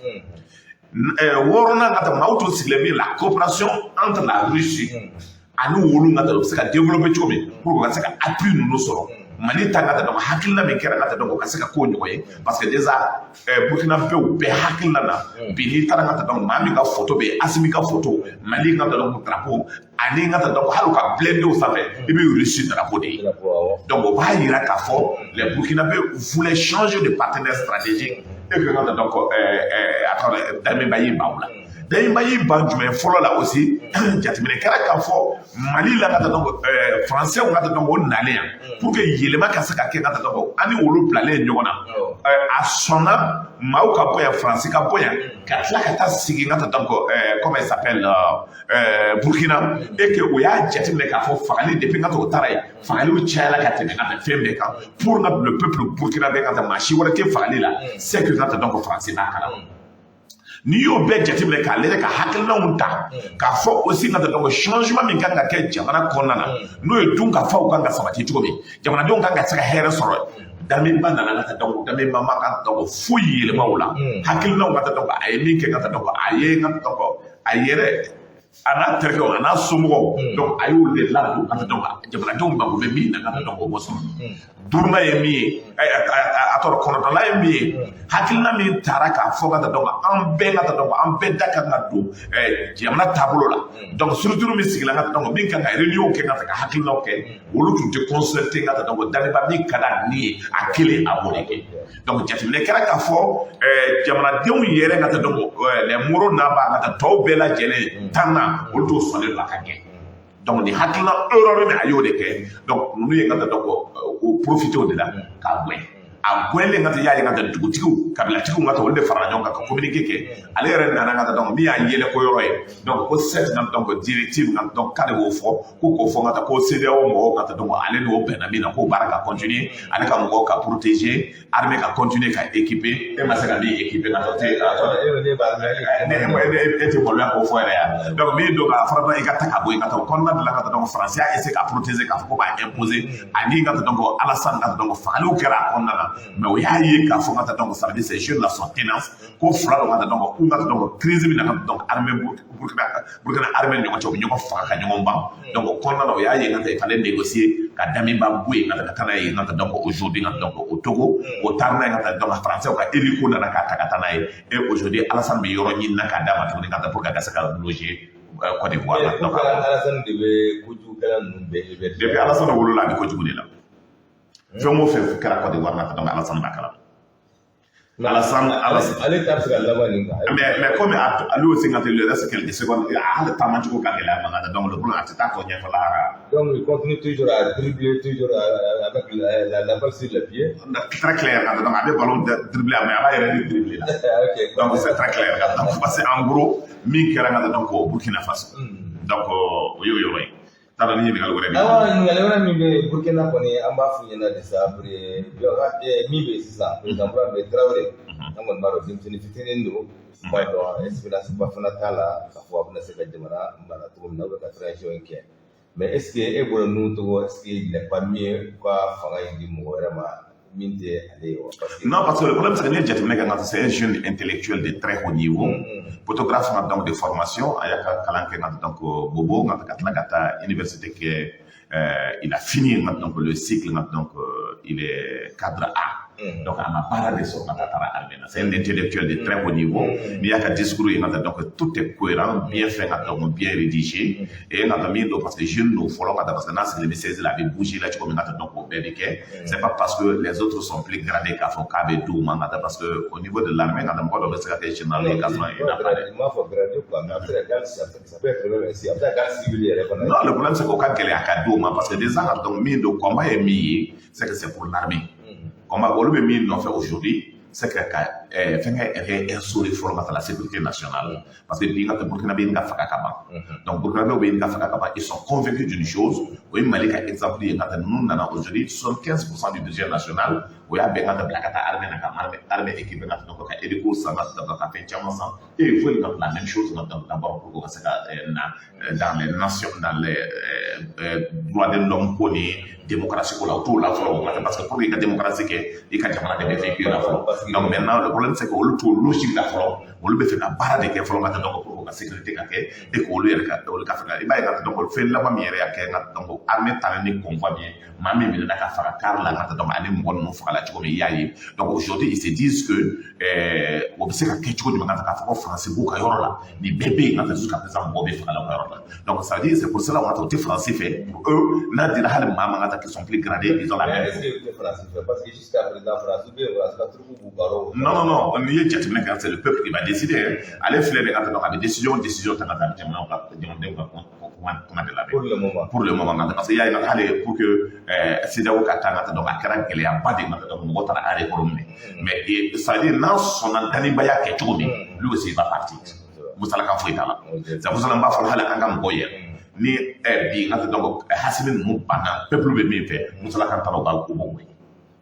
Wɔɔrɔnan, ka taa maaw tun sigilen min, la coopération entre la Russie ani wolu ka taa, u bɛ se ka développer cogo min pour que ka se ka appui ninnu sɔrɔ Mali ta ka taa. Donc hakilina min kɛra ka taa, donc o ka se ka k'o ɲɔgɔn ye, parce que déjà Burkina bɛw bɛɛ hakilina na bi, n'i taara ka taa, donc maa min ka photo bɛ yen, Assimi ka photo, Mali ka taa donc drapeau, ani ka taa donc hali u ka blindéw sanfɛ, i bɛ Russie drapeau de ye. Donc o b'a yira k'a fɔ les Burkinabés voulaient changer de partenaire stratégique et que ka taa donc a tɔgɔ Damiba y'i ban o la. Damiba y'i ban jumɛn fɔlɔ la? Aussi jateminɛ kɛra k'a fɔ Mali la ka taa donc Français ka taa donc o nalen yan pour que yɛlɛma ka se ka kɛ ka taa donc ani olu bilalen ɲɔgɔn na, a sɔnna maaw ka bɔ yan, Faransi ka bɔ yan ka tila ka taa sigi ka taa donc comment il s'appelle, Burkina, et que o y'a jateminɛ k'a fɔ fagali, depuis ka taa o taara yen, fagaliw cayala ka tɛmɛ ka taa fɛn bɛɛ kan pour ka le peuple burkinabé ka taa, maa si wɛrɛ tɛ fagali la, c'est que ka taa donc Faransi b'a kalama. N'i y'o bɛɛ jateminɛ k'a lajɛ, ka hakilinaw ta k'a fɔ aussi ka taa donc changement min kan ka kɛ jamana kɔnɔna na, n'o ye dunkafaw kan ka sabati cogo min, jamanadenw kan ka se ka hɛrɛ sɔrɔ, Damiba nana ka taa donc Damiba ma ka donc foyi yɛlɛma o la. Hakilinaw ka taa donc a ye min kɛ ka taa donc a ye ka donc a yɛrɛ, a n'a terikɛw, a n'a somɔgɔw, donc a y'olu de ladon ka taa donc jamanadenw mako bɛ min na ka taa donc o b'o sɔrɔ. Duurunan ye min ye, a tɔgɔ kɔnɔntɔnnan ye min ye, hakilina min taara k'a fɔ ka taa donc an bɛɛ ka taa donc an bɛɛ da kan ka don jamana taabolo la. Donc structure min sigila ka taa donc min kan ka réunion kɛ ka taa ka hakilinaw kɛ, olu tun tɛ concerté ka taa. Donc Damiba min ka d'a ni ye, a kelen a b'o de kɛ. Donc jateminɛ kɛra k'a fɔ jamanadenw yɛrɛ ka taa donc les Moro n'a b'a ka taa tɔw bɛɛ lajɛlen tan na, olu t'o sɔnnen don a ka kɛ. Donc nin hakilina erreur min, a y'o de kɛ. Donc ninnu ye ka taa donc o profité o de la k'a gɛn. A gɛnlen ka taa, y'a ye ka taa dugutigiw, kabilatigiw ka taa, olu de farala ɲɔgɔn kan ka communiqué kɛ. Ale yɛrɛ nana ka taa donc min y'a yɛlɛ ko yɔrɔ ye, donc ko sept na donc directive na, donc k'ale b'o fɔ ko k'o fɔ ka taa ko CEDEAO mɔgɔw ka taa donc ale n'o bɛnna min na, k'o baara ka continuer, ale ka mɔgɔw ka protéger, armée ka continuer ka équiper. E ma se ka min équiper ka taa te ne e tɛ maloya k'o fɔ yɛrɛ yan. Donc min don k'a fɔra i ka ta ka bɔ yen ka taa o kɔnɔna de la ka taa donc Faransi y'a essayer ka protéger k'a fɔ ko b'a imposer ani ka taa donc Alassane ka taa donc fagaliw kɛra a kɔnɔna na. Mais o y'a ye k'a fɔ ka taa donc ça veut dire ces jeunes là sont tenaces ko fila dɔ ka taa donc k'u ka taa donc crise min na ka donc armée Burkina armée ni ɲɔgɔn cɛ, u bɛ ɲɔgɔn faga ka ɲɔgɔn ban. Donc o kɔnɔna na, o y'a ye ka taa il fallait négocier ka Damiba bɔ yen ka taa ka taa n'a ye ka taa donc aujourd'hui ka donc au Togo. O taara n'a ye ka taa donc Français ka hélico nana k'a ta ka taa n'a ye. Et aujourd'hui Alassane bɛ yɔrɔ ɲini na k'a d'a ma tuguni ka taa pour que a ka se ka loger Côte d'Ivoire la. Donc Alassane de bɛ kojugukɛla ninnu bɛɛ. Depuis Alassane wolola, a bɛ kojugu de la. Fɛn o fɛn kɛra Côte d'Ivoire la, donc Alassane b'a kalama. Alassane, Alassane. Ale ta bɛ se ka laban nin kan. Mais comme ale aussi ka teli, le reste quelques secondes, hali taama cogo ka gɛlɛn a ma ka donc le problème a tɛ taa tɔ ɲɛfɔ la. Donc il continue toujours à dribbler, toujours avec la balle sur le pied. Très clair, donc a bɛ ballon dribbler, mais a b'a yɛrɛ de dribbler la. Donc c'est très clair. Donc parce que en gros min kɛra ka donc au Burkina Faso. Donc o y'o yɔrɔ ye. T'a dɔn ni ɲininkali wɛrɛ bɛ yen. Awɔ, ɲininkali wɛrɛ min bɛ yen, Burkina kɔni, an b'a f'u ɲɛna de sa, min bɛ yen sisan, président kura bɛ yen, Tarawele, an kɔni b'a dɔn denmisɛnnin fitinin don, b'a dɔn expérience ba fana t'a la k'a fɔ a bɛna se ka jamana mara cogo min na ou bien ka transition in kɛ. Mais est ce que e bolo ninnu tɔgɔ, est ce que il n'est pas mieux ka fanga in di mɔgɔ wɛrɛ ma min tɛ ale ye wa? Parce que Non, parce que le problème, c'est que n'i ye jateminɛ kɛ, c'est un jeune intellectuel de très haut niveau. Photographe donc de formation, a y'a ka kalan kɛ donc Bobo, ka tila ka taa université kɛ, il a fini donc le cycle, donc il est cadre A. Donc a ma baara de sɔrɔ ka taa taara armée la. C'est un intellectuel de très haut niveau. N'i y'a ka discours ye ka taa, donc tout est cohérent, bien fait ka donc bien rédigé. Et ka taa min don, parce que jeune don fɔlɔ ka taa, parce que n'a sigilen bɛ siège la, a bɛ bouger la cogo min ka taa, donc o bɛɛ bɛ kɛ. C'est pas parce que les autres sont plus gradés k'a fɔ k'a bɛ d'u ma ka taa, parce que au niveau de l'armée ka taa, mɔgɔ dɔ bɛ se ka kɛ général ye k'a sɔrɔ il n'a pas de N m'a fɔ gradé quoi, mais a bɛ se ka kɛ, ça peut être même ainsi, a bɛ se ka kɛ civil yɛrɛ fana. Non, le problème, c'est qu'o ka gɛlɛya ka d'o ma, parce que déjà ka donc min don, combat ye min ye, c'est que c'est pour l'armée. Combat olu bɛ min nɔfɛ aujourd'hui, c'est que ka fɛnkɛ réinstaurer fɔlɔ ka taa la sécurité nationale, parce que bi ka taa Burkina bɛ yen ka faga ka ban. Donc Burkina bɛ yen ka faga ka ban, ils sont convaincus d'une chose, o ye Mali ka exemple ye ka taa. Ninnu nana aujourd'hui, 75% du budget national, o y'a bɛn ka taa bila ka taa armée na, ka armée équipée ka taa, donc ka hélico san ka taa, ka fɛn caman san. Et il faut la même chose ka taa d'abord pour que ka se ka na dans les nations, dans les droits de l'homme ko ni démocratie ko la. O t'o la fɔlɔ, parce que pour que i ka démocratie kɛ, i ka jamana de bɛ vécu la fɔlɔ. Donc maintenant, le problème, c'est que olu t'o logique la fɔlɔ. Olu bɛ fɛ ka baara de kɛ fɔlɔ ka taa, donc pour que ka sécurité ka kɛ et que olu yɛrɛ ka olu ka fɛ ka i b'a ye ka taa, donc fɛn laban min yɛrɛ y'a kɛ ka donc armée taara ni convoi min ye, maa min minɛna ka faga car la ka taa, donc ani mɔgɔ ninnu fagala cogo min, i y'a ye. Donc aujourd'hui, ils se disent que o bɛ se ka kɛ cogo jumɛn ka taa k'a fɔ ko Faransi b'u ka yɔrɔ la, nin bɛɛ bɛ yen ka taa, jusqu'à présent mɔgɔw bɛ fagala u ka yɔrɔ la. Donc ça veut dire, c'est pour cela qu'on o tɛ Faransi fɛ. Pour eux, n'a dira hali maa ma ka taa qui sont plus gradés, ils ont la même. Est-ce que tɛ Faransi fɛ? Parce que jusqu'à présent, Faransi bɛ yen, Faransi ka troupe b'u ka yɔrɔ. Non, non, non, n'i ye jateminɛ kɛ, c'est le peuple qui va décider. Ale filɛ de ka taa, donc a bɛ décision ta ka taa jamanaw ka jamanadenw ka kuma de labɛn. Pour le moment. Pour le moment, parce que i y'a ye hali pour que CEDEAO ka taa ka taa, donc a kɛra gɛlɛyaba de ye ka taa, donc mɔgɔw taara aéroport minɛ. Mais ça veut dire n'an sɔnna danibaya kɛ cogo min, lui aussi, il va partir. Musalakan foyi t'a la. C'est pour cela n b'a fɔ hali an ka mɔgɔw ye ni bi n ka taa, donc Hasimi ninnu banna, peuple bɛ min fɛ, musalakan t'a la, u b'a u b'o wele.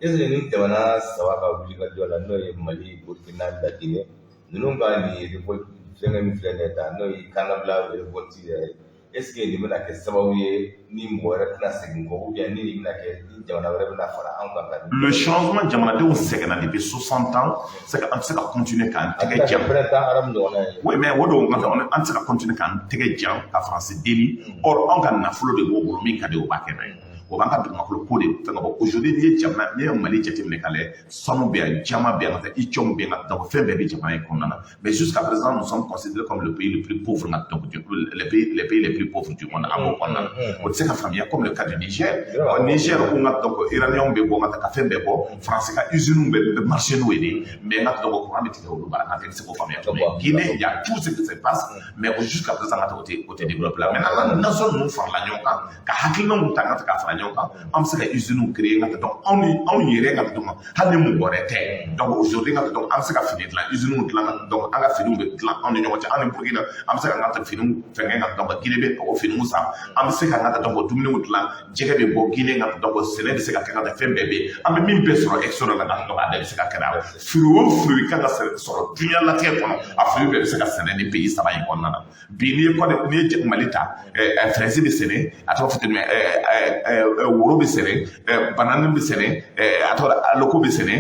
Est ce que ni jamana saba ka wulikajɔ la, n'o ye Mali, Burkina, Laginɛ, ninnu ka nin révolte fɛngɛ min filɛ nin ye tan, n'o ye kannabila révolte yɛrɛ ye, est ce que nin bɛna kɛ sababu ye ni mɔgɔ wɛrɛ tɛna segin kɔ, ou bien ni nin bɛna kɛ ni jamana wɛrɛ bɛna fara an kan ka Le changement, jamanadenw sɛgɛnna depuis 60 ans, c'est que an tɛ se ka continuer k'an A tɛgɛ bɛna kɛ jan. Printemps arabe ɲɔgɔnna ye. Oui, mais o don an tɛ se ka continuer k'an tɛgɛ jan ka Faransi deli. Or anw ka nafolo de b'o bolo, min ka di o b'a kɛ n'a ye. O b'an ka dugumakolo ko de fɛn ka bɔ. Aujourd'hui, n'i ye jamana, n'i ye Mali jateminɛ k'a lajɛ, sanu bɛ yan, diamant bɛ yan, ka taa lithium bɛ yan, donc fɛn bɛɛ bɛ jamana in kɔnɔna na. Mais jusqu'à présent, nous sommes considérés comme le pays le plus pauvre, donc les pays les plus pauvres du monde, an b'o kɔnɔna na. O tɛ se ka faamuya, comme le cas du Niger. Niger ko n ka donc uranium bɛ bɔ ka taa ka fɛn bɛɛ bɔ, Faransi ka usines bɛ marché n'o ye de, mais n ka donc courant bɛ tigɛ olu bara, kan tɛ se k'o faamuya cogo min. Guinée, il y a tout ce qui se passe, mais jusqu'à présent ka taa o tɛ développé la. Maintenant, nation ninnu farala ɲɔgɔn kan ka hakilinaw ta ka taa ka fara ɲɔgɔn kan, an bɛ se ka usines créer ka taa, donc anw ni anw yɛrɛ ka taa, donc hali ni mɔgɔ wɛrɛ tɛ. Donc aujourd'hui, ka taa, donc an bɛ se ka fini dilan, usines dilan ka, donc an ka finiw bɛ dilan anw ni ɲɔgɔn cɛ, an ni Burkina, an bɛ se ka an ka finiw fɛngɛ ka, donc Guinée bɛ o finiw san, an bɛ se ka an ka donc dumuniw dilan, jɛgɛ bɛ bɔ Guinée ka, donc sɛnɛ bɛ se ka kɛ ka taa, fɛn bɛɛ bɛ yen. An bɛ min bɛɛ sɔrɔ extérieur la ka, donc a bɛɛ bɛ se ka kɛ la. Fruit o fruit kan ka sɔrɔ diɲɛlatigɛ kɔnɔ, a fruit bɛɛ bɛ se ka sɛnɛ ni pays saba in kɔnɔna na. Bi n'i ye kɔni n'i ye Mali ta, fraise bɛ sɛnɛ, a tɔgɔ fɔ ten, woro bɛ sɛnɛ, banane bɛ sɛnɛ, a tɔgɔ aloko bɛ sɛnɛ,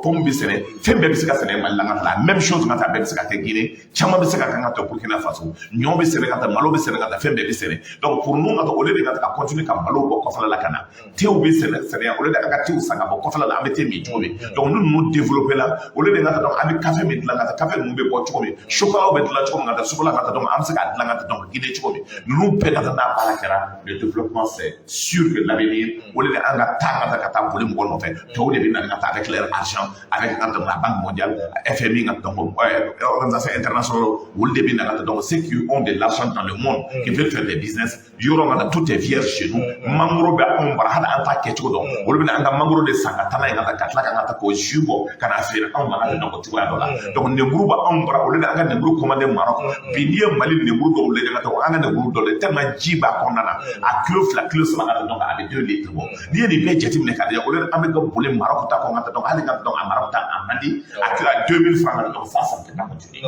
pomme bɛ sɛnɛ, fɛn bɛɛ bɛ se ka sɛnɛ Mali la ka taa. La même chose ka taa, a bɛɛ bɛ se ka kɛ Guinée, caman bɛ se ka kɛ ka taa Burkina Faso, ɲɔ bɛ sɛnɛ ka taa, malo bɛ sɛnɛ ka taa, fɛn bɛɛ bɛ sɛnɛ. Donc pour nous ka taa, au lieu de ka taa ka continuer ka malo bɔ kɔfɛla la ka na, tew bɛ sɛnɛ sɛnɛ yan, au lieu de an ka tew san ka bɔ kɔfɛla la, an bɛ te min cogo min. Donc ni ninnu développé la, au lieu de ka taa, donc an bɛ café min dilan ka taa, café ninnu bɛ bɔ cogo min, chocolat bɛ dilan cogo min ka taa, chocolat ka taa, donc an bɛ se k'a dilan ka taa, donc Guinée cogo min, ninnu bɛɛ ka taa, n'a baara kɛra, le développement, c'est sûr que l'avenir, au lieu de an ka taa ka taa ka taa boli mɔgɔ nɔfɛ, tɔw de bɛ na ka taa avec leur argent, avec ka donc la Banque mondiale, FMI ka, donc organisation internationale, olu de bɛ na ka taa. Donc ceux qui ont de l'argent dans le monde, qui veulent faire des business, yɔrɔ ka taa, tout est vierge chez nous. Mangoro bɛ anw bara, hali an t'a kɛcogo dɔn, olu bɛ na an ka mangoro de san ka taa n'a ye ka taa ka tila ka taa k'o jus bɔ ka n'a feere anw ma ka taa, donc cogoya dɔ la. Donc nemuru bɛ anw bara, olu de an ka nemuru commandé Maroc. Bi n'i ye Mali nemuru dɔw lajɛ ka taa, an ka nemuru dɔw lajɛ, tellement ji b'a kɔnɔna na, a kilo 2, kilo 3 ka taa, donc a bɛ 2 litres bɔ. N'i ye nin bɛɛ jateminɛ k'a lajɛ, olu an bɛ ka boli Maroc ta kɔn ka taa, donc hali ka donc a Maroc ta a man di, a kilo a 2000 francs ka taa, donc ça ne peut pas continuer.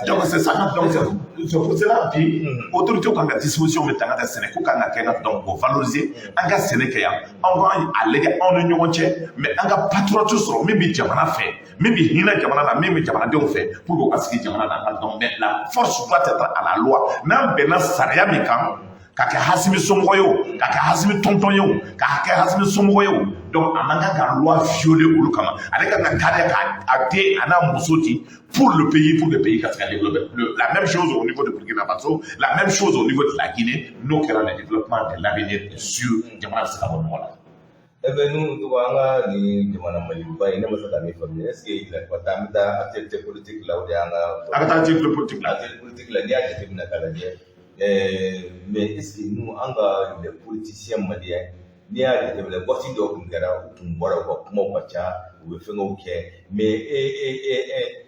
Donc c'est ça, donc c'est pour cela bi autorité kan ka disposition bɛ ta ka taa sɛnɛ ko kan ka kɛ ka donc k'o valoriser, an ka sɛnɛ kɛ yan, anw ka a lajɛ anw ni ɲɔgɔn cɛ, mais an ka patriote sɔrɔ min bɛ jamana fɛ, min bɛ hinɛ jamana na, min bɛ jamanadenw fɛ, pour que u ka sigi jamana na. Donc mais la force doit être à la loi. N'an bɛnna sariya min kan, Ka kɛ Hasimi somɔgɔ ye o, ka kɛ Hasimi tɔntɔn ye o, ka kɛ Hasimi somɔgɔ ye o, donc a man kan ka loi violer olu kama. Ale kan ka kariya ka a den a n'a muso di pour le pays, pour le pays ka se ka développer. La même chose au niveau de Burkina Faso, la même chose au niveau de la Guinée. N'o kɛra, le développement de l'avenir est sûr, jamana bɛ se ka bɔ nɔgɔ la. Eh ben, nous, tɔgɔ an ka nin jamana Maliba in, ne ma se ka min faamuya, est ce que ka taa, an bɛ taa actualité politique la, o de y'an ka A ka taa actualité politique la. Actualité politique la, n'i y'a jateminɛ k'a lajɛ, mais est ce que nous, an ka les politiciens maliens, n'i y'a jateminɛ, waati dɔw tun kɛra, u tun bɔra, u ka kumaw ka ca, u bɛ fɛngɛw kɛ, mais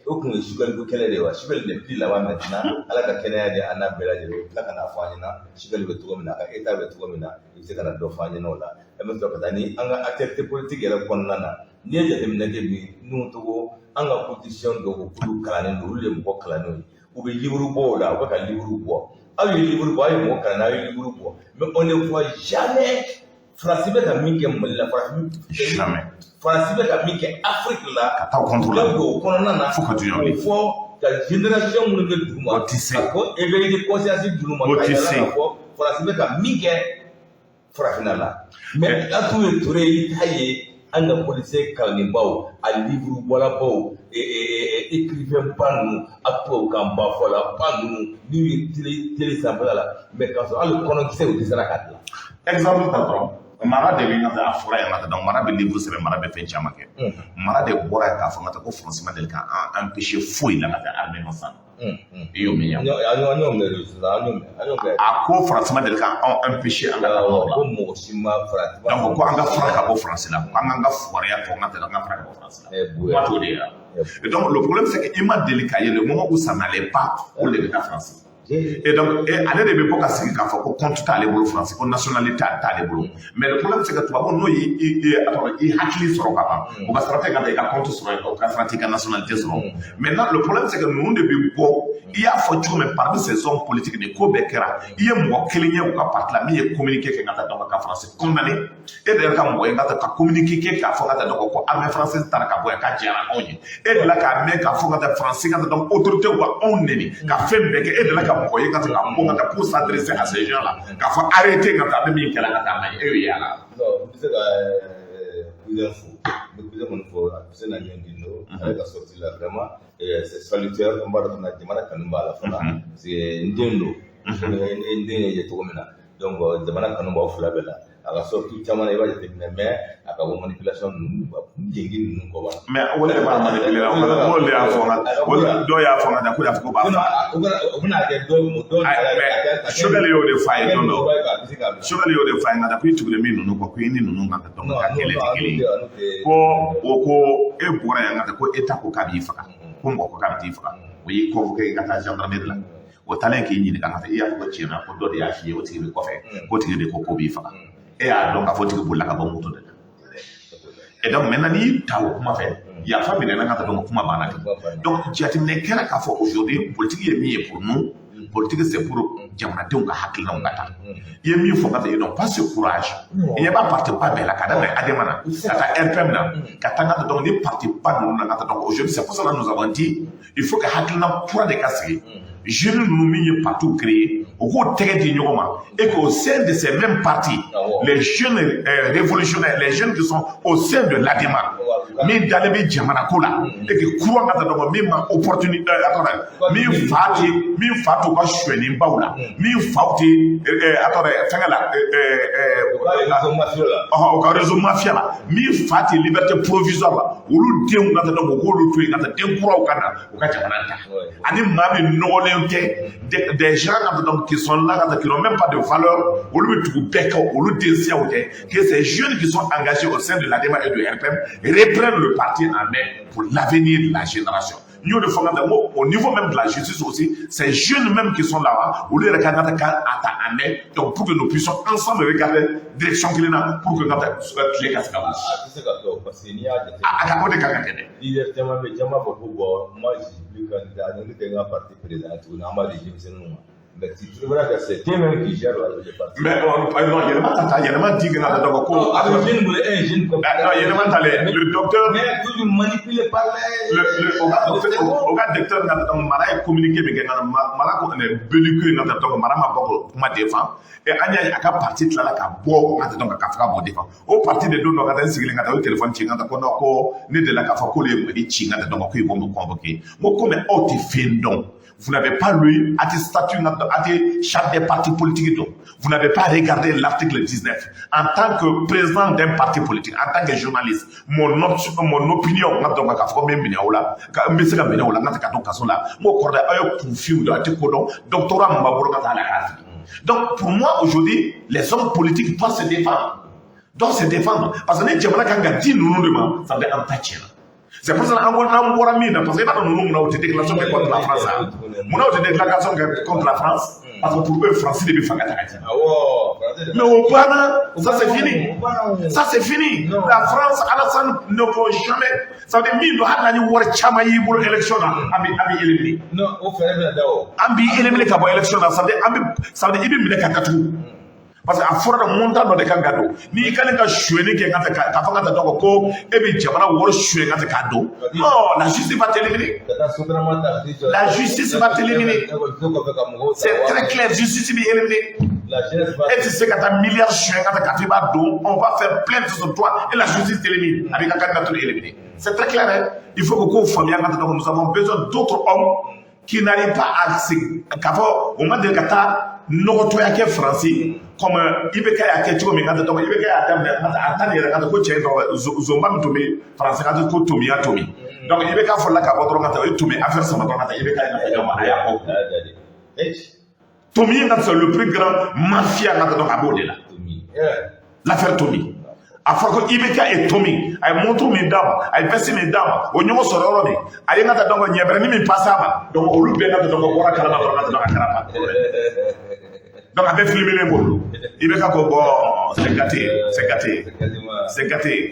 o tun ye Choguel ko kɛlɛ de ye wa. Choguel n'est plus là-bas maintenant, Ala ka kɛnɛya di an n'a bɛɛ lajɛlen. U bɛ tila ka n'a fɔ an ɲɛna Choguel bɛ cogo min na, a ka état bɛ cogo min na, i bɛ se ka na dɔ fɔ an ɲɛna o la. An bɛ sɔrɔ ka taa ni an ka actualité politique yɛrɛ kɔnɔna na. N'i ye jateminɛ kɛ bi, n'u tɔgɔ, an ka politiciens dɔw ko k'olu kalannen don, olu de ye mɔgɔ kalannenw ye, u bɛ livre bɔ o la, u bɛ ka livre bɔ. Aw ye livre bɔ, aw ye mɔgɔ kalannen, aw ye livre bɔ, mais on ne voit jamais Faransi bɛ ka min kɛ Mali la, Faransi Jamais. Faransi bɛ ka min kɛ Afrique la, Ka taa o contre la. U bɛ don o kɔnɔna na Fo ka duɲa k'o wuli. fɔ ka génération minnu bɛ dugu ma, O tɛ se. ka fɔ éveil de conscience d'olu ma, O ka tɛ yira se. k'a fɔ Faransi bɛ ka min kɛ farafinna la. Mais Atou Touré, i t'a ye an ka policier kalandenbaw, a livre bɔlabaw, écrivain ba ninnu, a tubabukan ba fɔla ba ninnu, n'u ye télé sanfɛla la, mais k'a sɔrɔ hali kɔnɔkisɛ u dɛsɛra k'a dilan. Exemple ta dɔrɔn, Mara de bɛ n ka a fɔra yan ka taa, donc Mara bɛ livre sɛbɛn, Mara bɛ fɛn caman kɛ. Mara de bɔra yen k'a fɔ n ka taa ko Faransi ma deli k'an empêcher foyi la ka taa armée san. I y'o min ye? An y'o mɛn sisan, an y'o mɛn, an y'o mɛn. A ko Faransi ma deli k'an empêcher an ka taa nord la. Ko mɔgɔ si ma farati. Donc ko an ka fara ka bɔ Faransi la, ko an k'an ka fugariya fɔ, n ka taa an ka fara ka bɔ Faransi la. Bonya. Kuma t'o de ye wa? Et donc le problème, c'est que i ma deli k'a ye, le moment où ça n'allait pas, o de bɛ taa Faransi. Et donc, ale de bɛ bɔ ka sigi k'a fɔ ko compte t'ale bolo Faransi, ko nationalité t'ale bolo. Mais le problème, c'est que tubabu n'o y'i i a tɔgɔ i hakili sɔrɔ ka ban, o ka sara tɛ ka taa i ka compte sɔrɔ, o ka sara t'i ka nationalité sɔrɔ. Maintenant, le problème, c'est que ninnu de bɛ bɔ, i y'a fɔ cogo min, parmi ces hommes politiques, nin ko bɛɛ kɛra, i ye mɔgɔ kelen ye u ka parti la min ye communiqué kɛ ka taa donc ka Faransi condamné? E de yɛrɛ ka mɔgɔ ye ka taa ka communiqué kɛ k'a fɔ ka taa donc ko armée française taara ka bɔ yan k'a diyara anw ye? E de la k'a mɛn k'a fɔ ka taa Faransi ka taa donc autorité ka anw neni ka fɛn bɛɛ kɛ, e de la ka mɔgɔ ye ka taa ka bɔ ka taa pour s'adresser à ces gens là k'a fɔ arrêtez, ka taa bɛ min kɛla ka taa ma ye, e y'o ye a la? Non, n bɛ se ka cousin fo, n bɛ cousin kɔni fo, a bɛ se na ɲɔgɔn gindo ale ka sortie la, vraiment c'est salutaire. N b'a dɔn fana jamana kanu b'a la fana, parce que n den don, n den ye cogo min na, donc jamana kanu b'aw fila bɛɛ la. A ka sortie caman na, i b'a jateminɛ, mais a ka bɔ manipulation ninnu, jengi ninnu kɔ b'a. Mais o de b'a manipuler la, o de y'a fɔ n ka o dɔw y'a fɔ n ka taa ko y'a fɔ ko b'a fɔ. O bɛna kɛ dɔ dɔ. Mais Choguel y'o de f'a ye don dɔ, Choguel y'o de f'a ye n ka taa ko i tugulen min ninnu kɔ, ko i ni ninnu ka taa donc ka kɛlɛ tɛ kelen ye. Ko o ko e bɔra yan ka taa ko État ko k'a b'i faga, ko mɔgɔ ko k'a bɛ t'i faga, o y'i convoqué i ka taa gendarmerie la. O taalen k'i ɲininka ka taa, i y'a fɔ ko tiɲɛna ko dɔ de y'a f'i ye, o tigi bɛ kɔfɛ, k'o tigi de ko k'o b'i faga. E y'a dɔn k'a fɔ tigi bolila ka bɔ moto de la. Et donc maintenant, n'i y'i ta o kuma fɛ, yafa minɛ na ka taa, donc kuma banna ten. Donc jateminɛ kɛra k'a fɔ aujourd'hui, politique ye min ye, pour nous, politique, c'est pour jamanadenw ka hakilinaw ka taa. I ye min fɔ ka taa, ils n'ont pas ce courage. I ɲɛ b'a parti ba bɛɛ la, ka daminɛ ADEMA na ka taa RPM na ka taa ka taa, donc ni parti ba ninnu na ka taa. Donc aujourd'hui, c'est pour cela que nous avons dit il faut que hakilina kura de ka sigi. Jeunes ninnu min ye partis créés, u k'o tɛgɛ di ɲɔgɔn ma, et qu'au sein de ces mêmes partis, les jeunes révolutionnaires, les jeunes qui sont au sein de l'ADEMA min dalen bɛ jamana ko la, et que courant ka taa, donc min ma opportunité, attends, min fa t'u ka sonyɛnibaw la, min faw tɛ, attends, fɛngɛ la, ɔhɔn, u ka réseau mafia la, min fa tɛ liberté provisoire la, olu denw ka taa, donc u k'olu to yen ka taa, den kuraw ka na u ka jamana ta, ani maa min nɔgɔlen tɛ, des gens ka taa donc qui sont là ka taa, qui n'ont même pas de valeur, olu bɛ tugu bɛɛ kɔ, olu den siyaw tɛ. Que ces jeunes qui sont engagés au sein de l'ADEMA et de RPM reprennent le parti en main pour l'avenir de la génération. N y'o de fɔ n ka taa n ko au niveau même de la justice aussi, ces jeunes même qui sont là-bas, olu yɛrɛ ka kan ka a ta en main, donc pour que nous puissions ensemble regarder direction kelen na pour que n ka taa tile ka se ka gosi. A tɛ se ka kɛ o, parce que n'i y'a jate. A ka o de kan ka kɛ dɛ. Leader caman bɛ yen, caman b'a fɔ ko bon, moi je suis plus candidat, ne tɛ n ka parti président tuguni, an b'a di denmisɛnninw ma. Mais tu trouveras que c'est eux-mêmes qui gèrent le parti. Mais non, Yɛlɛma ta Yɛlɛma dit que n'a ko. Un jeune, un jeune comme Non, Yɛlɛma ta le docteur. Mais toujours manipulé par les. Le o ka docteur n'a donc Mara ye communiqué min kɛ nka Mara ko ne belike n'a donc Mara ma bɔ k'o kuma défend et an y'a ye a ka parti tilala ka bɔ n'a donc k'a fɔ k'a b'o défend o parti de don dɔ ka taa n sigilen ka taa o ye téléphone ci n ka ko non, ko ne delila k'a fɔ k'olu ye Mali ci n ka donc ko ils vont me convoquer. N ko komi aw tɛ fɛn dɔn. Vous n'avez pas lu à statut, à charte des partis politiques. Donc, vous n'avez pas regardé l'article 19. En tant que président d'un parti politique, en tant que journaliste, mon opinion, donc, k'a fɔ n bɛ minɛ o la, n bɛ se ka minɛ o la, n ka ka to kaso la, n k'o kɔrɔ dɛ, aw ye kunfinw de, aw tɛ ko dɔn, doctorat min b'a bolo ka taa la k'a fili. Donc, pour moi, aujourd'hui, les hommes politiques doivent se défendre. Doivent se défendre. Parce que ni jamana kan ka di ninnu de ma, ça veut dire an ta tiɲɛna. C'est pour ça qu'on an bɔra min na, parce que i b'a dɔn ninnu munna u tɛ déclaration kɛ contre la France, munna u tɛ déclaration kɛ contre la France? Parce que pour eux, France de bɛ fanga ta ka di. Mais o banna, ça c'est fini, ça c'est fini. La France, Alassane ne vont jamais, ça veut dire min don, hali n'a ni wari caman y'i bolo élection na, an bɛ éliminer. Non, o fɛɛrɛ bɛna da o. An b'i éliminer ka bɔ élection na, ça veut dire an bɛ, ça veut dire i bɛ minɛ ka datugu. Parce que a fɔra de montant dɔ de kan ka don, n'i kɛlen ka sonyɛni kɛ ka k'a fɔ ka taa dɔn ko e bɛ jamana wari suɲɛ ka k'a don, non, la justice va t'éliminer. La justice va t'éliminer, c'est très clair, justice b'i éliminer. E tɛ se ka taa miliyari suɲɛ ka taa k'a fɔ i b'a don, on va faire plainte sur toi et la justice t'élimine, a b'i ka candidature éliminer. C'est très clair, hein. Il faut que k'o faamuya ka taa. Donc nous avons besoin d'autres hommes qui n'arrivent pas à se k'a fɔ o ma deli ka taa nɔgɔtɔya kɛ Faransi comme IBK y'a kɛ cogo min ka taa. IBK y'a daminɛ a ta nin yɛrɛ ka taa ko cɛ tɔgɔ zonba min tun bɛ Faransi ka taa ko Tomi ya Tomi. Donc IBK fɔlɔla ka bɔ dɔrɔn ka taa o ye Tomi affaire sama dɔrɔn ka taa IBK ye ka taa a y'a kɔ Tomi ka c'est le plus grand mafia ka taa. Donc a b'o de la, l'affaire Tomi, a fɔra ko IBK et Tomi, a ye montre min d'a ma, a ye veste min d'a ma, o ɲɔgɔn sɔrɔ yɔrɔ min, a ye n ka taa donc ɲɛbɛrɛnin min passé a ma, donc olu bɛɛ ka taa donc bɔra kalama dɔrɔn ka taa donc a kɛra pas. Donc a bɛ filmé bolo, IBK ko bon, c'est gâté, c'est gâté, c'est gâté,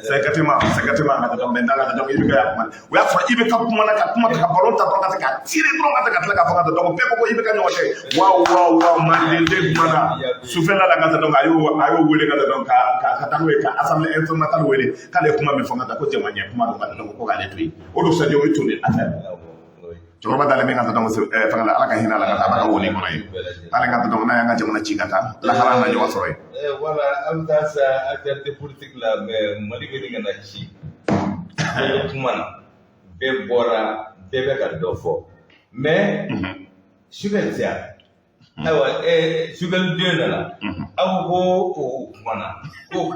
c'est gâté ma, c'est gâté ma. Ka donc maintenant ka donc IBK y'a kuma, o y'a sɔrɔ IBK kumana ka kuma ka ballon ta dɔrɔn ka se ka tirer dɔrɔn ka se ka tila k'a fɔ ka donc bɛɛ ko ko IBK ɲɔgɔn tɛ, waaw waaw waaw, manden den kumana sufɛla la ka donc a y'o wele ka donc ka taa n'o ye ka assemblée internationale wele k'ale ye kuma min fɔ ka taa ko jama ɲɛ kuma don ka donc ko k'ale to yen. O dugusajɛ o ye toli affaire cɛkɔrɔba dalen bɛ ka taa donc fɛngɛ la, Ala ka hinɛ a la ka taa a b'a ka woni kɔnɔ yen, ale ka taa donc n'a y'an ka jamana ci ka taa lahara na ɲɔgɔn sɔrɔ yen. Voilà, an bɛ taa sa actualité politique la, mais Mali bɛ ka na ci bɛɛ bɛ kuma na, bɛɛ bɔra, bɛɛ bɛ ka dɔ fɔ, mais Choguel tɛ yan. Ayiwa, Choguel den nana, aw ko o kumana ko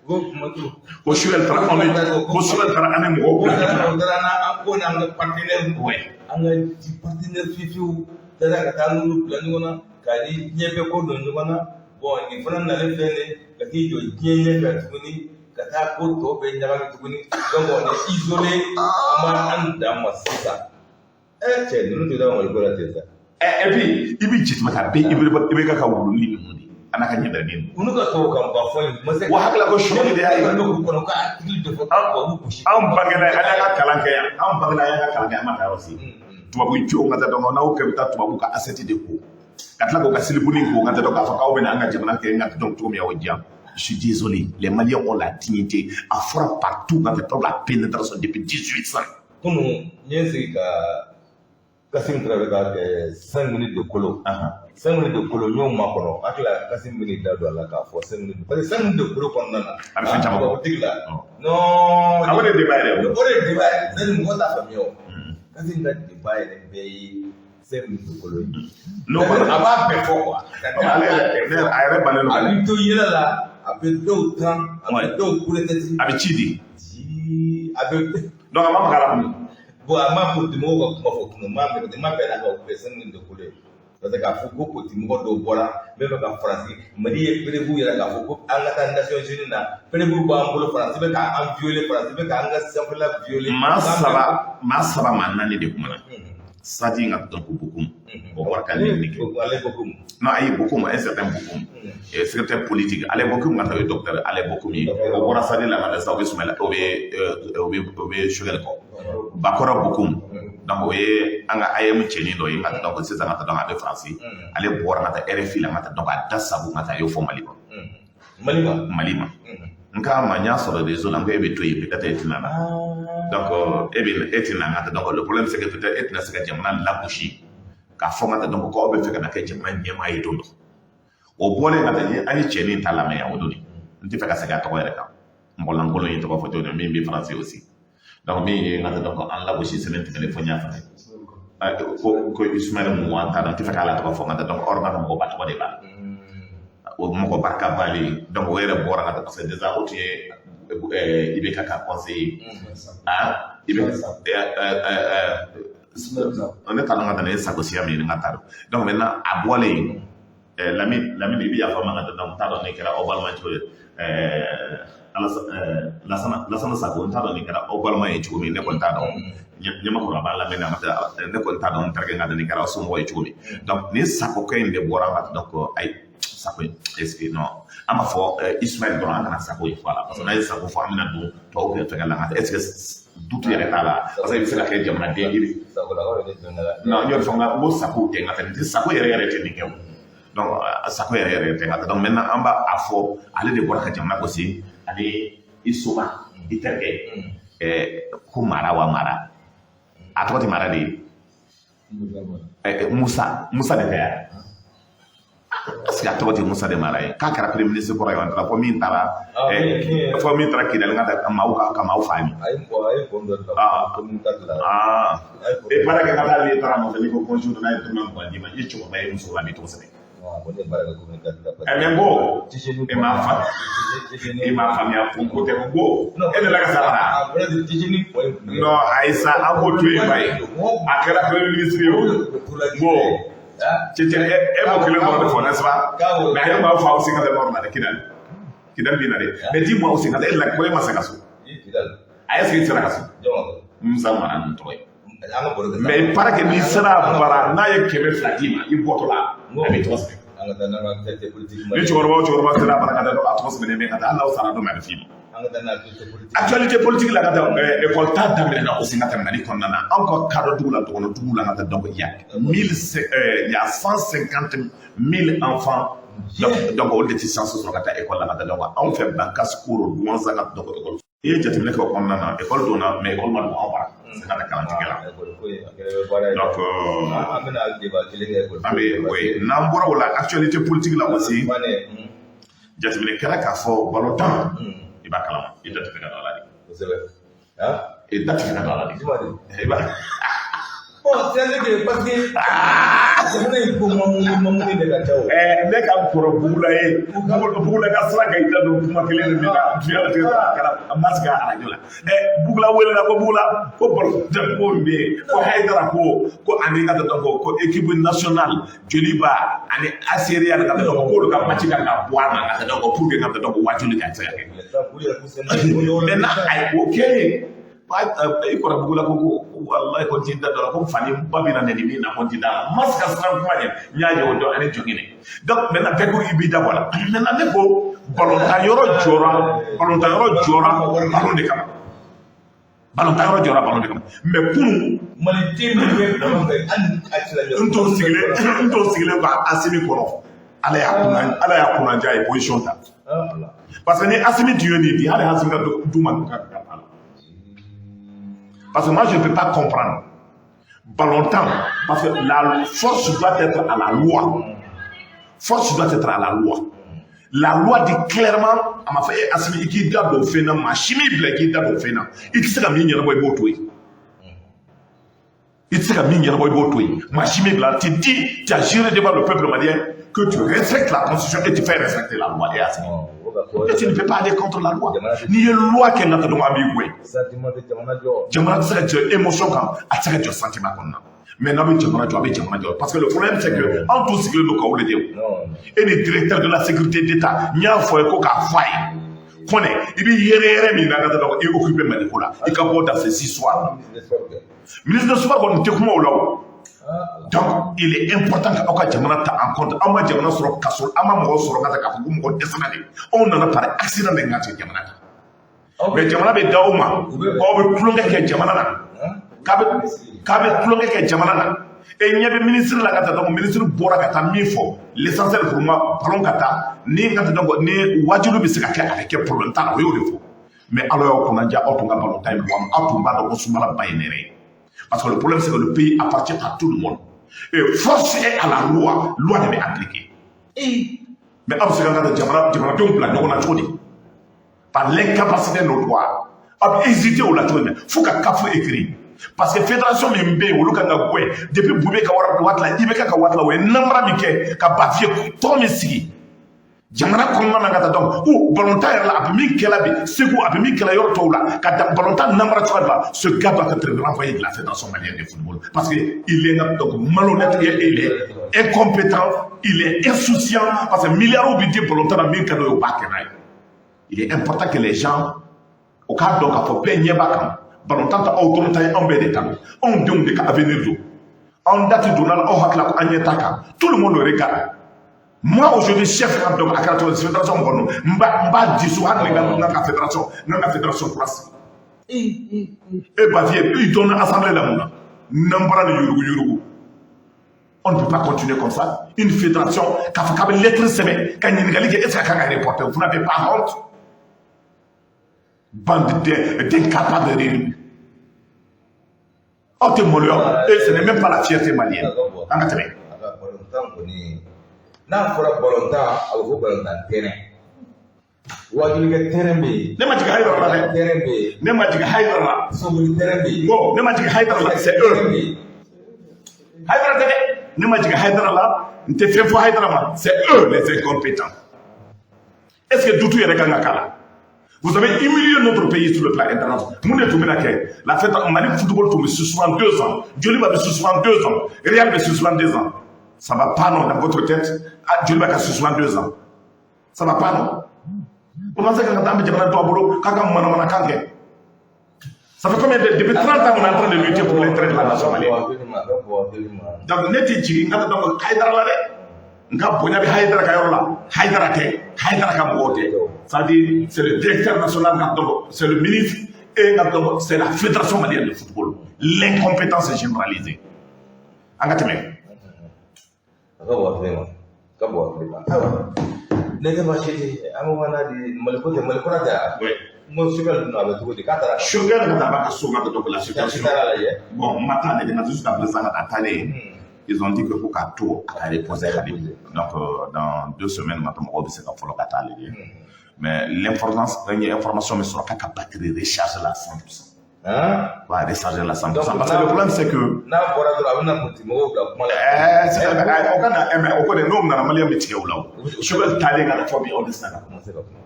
ko kuma to. Ko Choguel taara anw ni, ko Choguel taara an ni mɔgɔw ko bila. Taara o taara n'an ko n'an ka partenaire, an ka partenaire fifiw taara ka taa n'olu bila ɲɔgɔn na k'a ni diɲɛ bɛɛ ko don ɲɔgɔn na. Bon, nin fana nalen filɛ nin ye ka t'i jɔ diɲɛ ɲɛfɛ tuguni ka taa ko tɔ bɛɛ ɲagami tuguni. Donc on est isolé, an b'an dan ma sisan. Cɛ ninnu tɛ taa Mali ko la ten sa. Et puis i bɛ jate ka bɛɛ i bɛ ka wuluni ninnu de a n'a ka ɲɛbɛrɛnin. Olu ka tubabukan ba fɔ in ma se. Wa hakili la ko Choguel de y'a ye. K'u kɔnɔ ka article dɔ fɔ ka tubabu gosi. Anw bangena an y'an ka kalan kɛ yan, anw bangena an y'an ka kalan kɛ, an ma taa yɔrɔ si. Tubabu jo ka taa dɔn n'aw kɛ bɛ taa tubabu ka assiette de ko ka tila k'o ka silibuni ko ka taa dɔn k'a fɔ k'aw bɛna an ka jamana kɛ n ka dɔn cogo min y'aw diya. Je suis désolé, les Maliens ont la dignité. A fɔra partout ka taa la pénétration depuis 1800. Kunun n ye n sigi ka Kasim Tarawele ka kɛ 5 minutes de kolo. 5 minutes de kolo, n y'o makɔnɔ. Hakili la Kasim bɛ n'i da don a la k'a fɔ 5 minutes, parce que 5 minutes de kolo kɔnɔna na. A bɛ fɛn caman fɔ. Politique la. Non. A o de ye débat yɛrɛ ye. O de ye débat yɛrɛ. C'est à dire mɔgɔ t'a faamuya o. Kasim ka débat yɛrɛ bɛɛ ye 5 minutes de kolo ye. N'o A b'a bɛɛ fɔ quoi. Ale yɛrɛ ne a yɛrɛ bannen don. A b'i to yɛlɛ la, a bɛ dɔw tan, a bɛ dɔw kule tɛti. A bɛ ci di. Ci a bɛ. Donc a ma maga la. Bon, a ma politique mɔgɔw ka kuma fɔ tuma ma mɛn, ma bɛn n'a ka o bɛɛ 5 minutes de kolo ye. Parce que k'a fɔ ko politique mɔgɔ dɔw bɔra bɛɛ bɛ ka Faransi, Mali ye preuve yɛrɛ k'a fɔ ko an ka taa Nations Unies na, preuve b'an bolo, Faransi bɛ k'an violer, Faransi bɛ k'an ka sanfɛla violer. Maa saba, maa saba, maa naani de kumana. Sadi ka dɔn ko Bokum o bɔra ka nin kɛ. Ale Bokum. Non, ayi, Bokum, un certain Bokum, secrétaire politique ale Bokum ka taa, o ye docteur ale Bokum ye, o bɔra Sadi la ka na sisan, o bɛ Sumayila, o bɛ Choguel kɔ, Bakɔrɔ Bokum. Donc o ye an ka AEEM cɛnin dɔ ye ka taa, donc sisan ka taa, donc a bɛ Faransi. Ale bɔra ka taa RFI la ka taa, donc a da sabu ka taa, a y'o fɔ Mali ma. Mali ma. Mali ma. N k'a ma, n y'a sɔrɔ réseau la, n ko e bɛ to yen, peut-être e tɛna na. Donc e bɛ e tɛna na ka taa. Donc le problème, c'est que peut-être e tɛna se ka jamana lagosi k'a fɔ ka taa, donc k'aw bɛ fɛ ka na kɛ jamana ɲɛmaa ye don dɔ. O bɔlen ka taa, an ye cɛnin ta lamɛn yan o don de. N tɛ fɛ ka segin a tɔgɔ yɛrɛ kan, mɔgɔ lankolon ye tɔgɔ fɔ cogo min, min bɛ Faransi aussi. Donc min ye n ka taa, donc an lagosi semaine tɛmɛnen fo n y'a faamuya ko Ismaël Mouan t'a dɔn, n tɛ fɛ k'ale tɔgɔ fɔ n ka taa. Donc or n ka mɔgɔba tɔgɔ de b'a la, o mɔgɔ barika balen. Donc o yɛrɛ bɔra ka taa, parce que déjà o tun ye IBK ka conseiller. Ah, IBK, ne t'a dɔn ka taa ne ye Sakosiya min ye, n ka taa dɔn. Donc maintenant a bɔlen, Lamine, Lamine, i bɛ yafa n ma ka taa. Donc n t'a dɔn ne kɛra aw balima cogo ye, Lasana, Lasana Sako, n t'a dɔn nin kɛra aw balima ye cogo min, ne kɔni t'a dɔn. Ɲamakɔrɔ a b'a lamɛn, a ma ne kɔni t'a dɔn n terikɛ ka nin kɛra aw somɔgɔ ye cogo min. Donc nin Sakokɛ in de bɔra ka, donc ayi, Sako est ce que non, an b'a fɔ Ismaël dɔrɔn, an kana Sako ye fɔ a la, parce que n'an ye Sako fɔ, an bɛna don tɔw kɛ fɛngɛ la. Est ce que doute yɛrɛ t'a la, parce que i bɛ se ka kɛ jamanaden i bɛ. Non, n y'o de fɔ, n ko Sako tɛ n ka fɛn tɛ Sako yɛrɛ yɛrɛ tɛ nin kɛ o. Donc Sako yɛrɛ yɛrɛ tɛ n ka. Donc maintenant an b'a a fɔ, ale de bɔra ka jamana gosi ani i soma i terikɛ ko Mara wa Mara, a tɔgɔ tɛ Mara de ye, Musa, Musa de tɛ yan. Est-ce que a tɔgɔ tɛ Musa de Mara ye, k'a kɛra premier ministre kɔrɔ ye wa? Fɔ min taara, fɔ min taara Kidali ka maaw ka maaw fa min. Ah, e baara kɛ ka taa, ale taara nɔfɛ, n'i ko bonjour, n'a ye dɔrɔmɛ 20 d'i ma, i ye cɛkɔrɔba ye, musokɔrɔba b'i tɔgɔ sɛbɛn. Ɛ mais n ko e m'a fa, e m'a faamuya ko tɛ ko e delila ka sara. Non, ayi sa, an k'o to yen ba ye, a kɛra premier ministre ye o. Bon, cɛ, e b'o kelen dɔrɔn de fɔ, n'est-ce pas? Mais a ye maaw fa aw sen ka taa nord la dɛ, Kidali, Kidali bɛ na dɛ. Mais dis-moi aussi, ka taa e la ko e ma se ka so, a est-ce que i sera ka so Musa Mara ninnu tɔgɔ ye? Mais il paraît que n'i sera bara, n'a ye 200 d'i ma, i bɔtɔ la, a b'i tɔgɔ sɛbɛn. Ni cɛkɔrɔba o cɛkɔrɔba sera bara ka taa, a tɔgɔ sɛbɛnnen bɛ ka taa, hali n'aw sara don min, a bɛ f'i ma. Actualité politique la ka taa, école ta daminɛna aussi ka tɛmɛ Mali kɔnɔna na, anw ka kadɔ dugu la, dɔgɔnɔ dugu la ka taa. Donc il y a 150 000 enfants, donc olu de tɛ chance sɔrɔ ka taa école la ka taa. Donc anw fɛ Bankas, Koro, Duwanza ka, donc école, i ye jateminɛ kɛ o kɔnɔna na, école donna, mais école ma don anw bara, c'est ka kalantigɛ la. Donc an bɛ, oui, n'an bɔra o la, actualité politique la aussi, jateminɛ kɛra k'a fɔ balontan, i b'a kalama, i da tɛ fɛ ka don a la de, i da tɛ fɛ ka don a la de, i b'a. Bon, c'est-à-dire que parce que jamana in ko mamuni de ka ca o. Ne ka kɔrɔ Bugula ye, Bugula ka sira ka i da don kuma kelen de min na diɲɛ la, kɛra a ma sigi arajo la. Bugula welela ko Bugula ko balontan ko min bɛ yen ko Hayidara ko ani ka taa ko équipe nationale Joliba ani AS Real ka taa, k'olu ka match kan ka bɔ a ma ka taa, pour que ka taa wajuli ka se ka kɛ. Maintenant ayi, o kɛlen, i kɔrɔ Bugula ko walayi ko n t'i da dɔ la, ko fani ba bɛ na nɛni min na, ko n t'i da la, ma se ka siran kuma ɲɛ, n y'a ye o dɔn ani jɔngɛnɛ. Donc maintenant bɛɛ ko i b'i da bɔ a la. Maintenant ne ko balontan yɔrɔ jɔra, balontan yɔrɔ jɔra balon de kama, balontan yɔrɔ jɔra balon de kama, mais kunun Maliden min bɛ balon fɛ, hali a tilancɛ. N t'o sigilen ka Asimi kɔnɔ, Ala y'a kunnadiya, ye position ta, parce que ni Asimi tun ye nin di, hali Asimi ka du ma ka ka la. Parce que moi, je ne peux pas comprendre. Ballontan, parce que la force doit être à la loi. Force doit être à la loi. La loi dit clairement, a m'a fɔ e Asimi i k'i da don fɛn na, maa si m'i bila i k'i da don fɛn na. I tɛ se ka min ɲɛnabɔ, i b'o to yen. I tɛ se ka min ɲɛnabɔ, i b'o to yen. Maa si m'i bila. Tu dis, tu as juré devant le peuple malien que tu respectes la constitution et tu fais respecter la loi. Et Asimi, et tu ne peux pas aller contre la loi. N'i ye loi kɛ n ka dɔn, an b'i gɛn. Jamana tɛ se ka jɔ émotion kan, a tɛ se ka jɔ sentiment kɔnɔna. Mais n'a bɛ jamana jɔ, a bɛ jamana jɔ. Parce que le problème, c'est que anw tun sigilen don k'aw lajɛ o. E ni directeur de la sécurité d'État, n y'a fɔ ye ko k'a fɔ a ye. Kɔnɛ, i bɛ yɛrɛ yɛrɛ min na ka taa i occupé Mali ko la, i ka bɔ dans ces histoires. Ministre de sport kɔni tɛ kuma o la o. Donc il est important que aw ka jamana ta en compte. Aw ma jamana sɔrɔ kaso, aw ma mɔgɔ sɔrɔ ka taa k'a fɔ ko mɔgɔ dɛsɛra de. Anw nana par accident de ka cɛ jamana kan. Mais jamana bɛ d'aw ma, aw bɛ tulonkɛ kɛ jamana na. K'a bɛ tulonkɛ kɛ jamana na. E ɲɛ bɛ ministre la ka taa. Donc ministre bɔra ka taa min fɔ, l'essentiel pour moi, ballon ka taa ni ka taa. Donc ni wajibi bɛ se ka kɛ, a bɛ kɛ, problème t'a la, o y'o de fɔ. Mais ala y'aw kunna diya, aw tun ka ballon tan in bɔ, aw tun b'a dɔn ko Sumala ba ye nɛrɛ ye. Parce que le problème, c'est que le pays appartient à tout le monde et force est à la loi, loi de bɛ appliquer. Mais aw bɛ se ka ka jamana jamanadenw bila ɲɔgɔn na cogo di par l'incapacité notoire? Aw bɛ hésiter o la cogo jumɛn fo ka CAF écrit? Parce que fédération min bɛ yen, olu kan ka gɛn depuis Boubé ka waati la, IBK ka waati la. O ye namara min kɛ ka Bafiye tɔgɔ min sigi jamana kɔnɔna na ka taa. Donc ou balontan yɛrɛ la, a bɛ min kɛla bi Segu, a bɛ min kɛla yɔrɔ tɔw la, ka da balontan namara cogoya de la. Ce gars doit être renvoyé de la Fédération malienne de football parce que il est donc malhonnête et il est incompétent, il est insouciant, parce que milliards bɛ di balontan na, min ka d'o ye, o b'a kɛ n'a ye. Il est important que les gens o k'a dɔn k'a fɔ bɛɛ ɲɛ b'a kan. Balontan tɛ aw dɔrɔn ta ye, anw bɛɛ de ta don, anw denw de ka avenir don. Anw da ti donna la, aw hakili la ko an ɲɛ t'a kan. Tout le monde le regarde. Moi aujourd'hui, chef ka dɔn a kɛra cogo di fédération mɔgɔ ninnu, n b'a di so, hali ni n ka fédération kura sigi. E Bafiye, i dɔnna assemblée la mun na? N'an bɔra ni yurugu yurugu, on ne peut pas continuer comme ça. Une fédération k'a fɔ k'a bɛ lettre sɛbɛn ka ɲininkali kɛ, est ce que a kan ka reporter? Vous n'avez pas honte? Bande d'incapables de rire. Aw tɛ maloya? Et ce n'est même pas la fierté malienne. An ka tɛmɛ. A ka balontan kɔni, n'a fɔra balontan, a bɛ fɔ balontan terrain, wajulikɛ terrain bɛ yen. Ne ma jigin Hayidara la dɛ. Terrain bɛ yen. Ne ma jigin Hayidara la. Soboli terrain bɛ yen. Bon, ne ma jigin Hayidara la, c'est eux. Hayidara tɛ dɛ. Ne ma jigin Hayidara la, n tɛ fɛn fɔ Hayidara ma, c'est eux les incompétents. Est ce que dutu yɛrɛ kan ka k'a la? Vous avez humilié notre pays sur le plan international. Mun de tun bɛna kɛ? La fête Mali football tun bɛ suspend 2 ans, Joliba bɛ suspend 2 ans, Real bɛ suspend 2 ans. Ça va pas non, dans votre tête? Ah, Joliba ka suspend 2 ans, ça va pas non? O ma se ka taa an bɛ jamana to a bolo k'a ka manamanakan kɛ. Ça fait combien de, depuis 30 ans, on est en train de lutter pour l'intérêt de la nation malienne. Donc ne tɛ jigin n ka taa donc Hayidara la dɛ. N ka bonya bɛ Hayidara ka yɔrɔ la. Hayidara tɛ, Hayidara ka mɔgɔw tɛ. C'est-à-dire, c'est le directeur national ka, donc c'est le ministre et ka, donc c'est la Fédération malienne de football. L'incompétence est généralisée. An ka tɛmɛ. A ka bɔ hakili ma, a ka bɔ hakili ma. Ayiwa, ne tɛ baasi tɛ, an bɛ n'a di Maliko tɛ, Maliko tɛ yan. Oui. N ko Choguel dun, a bɛ cogo di k'a taara? Choguel ka taa a b'a ka so ka donc la I situation. taara lajɛ. Bon, n ma taa lajɛ nka jusqu'à présent ka taa taalen, ils ont dit que ko k'a to a ka reposer hali. Donc dans 2 semaines maintenant, mɔgɔw bɛ se ka fɔlɔ ka taa lajɛ. Mais l'importance, n ye information min sɔrɔ, k'a ka batterie recharge la 100%. Han? K'a recharger la 100%. Donc, Parce que le problème, c'est que n'a bɔra dɔrɔn, a bɛna politique mɔgɔw bila kuma la. Sisan o ka na, mais o kɔni n'o nana, maliyɛn bɛ tigɛ o la. O Choguel taalen ka na fɔ bi, aw tɛ se ka kuma. Ma se ka kuma.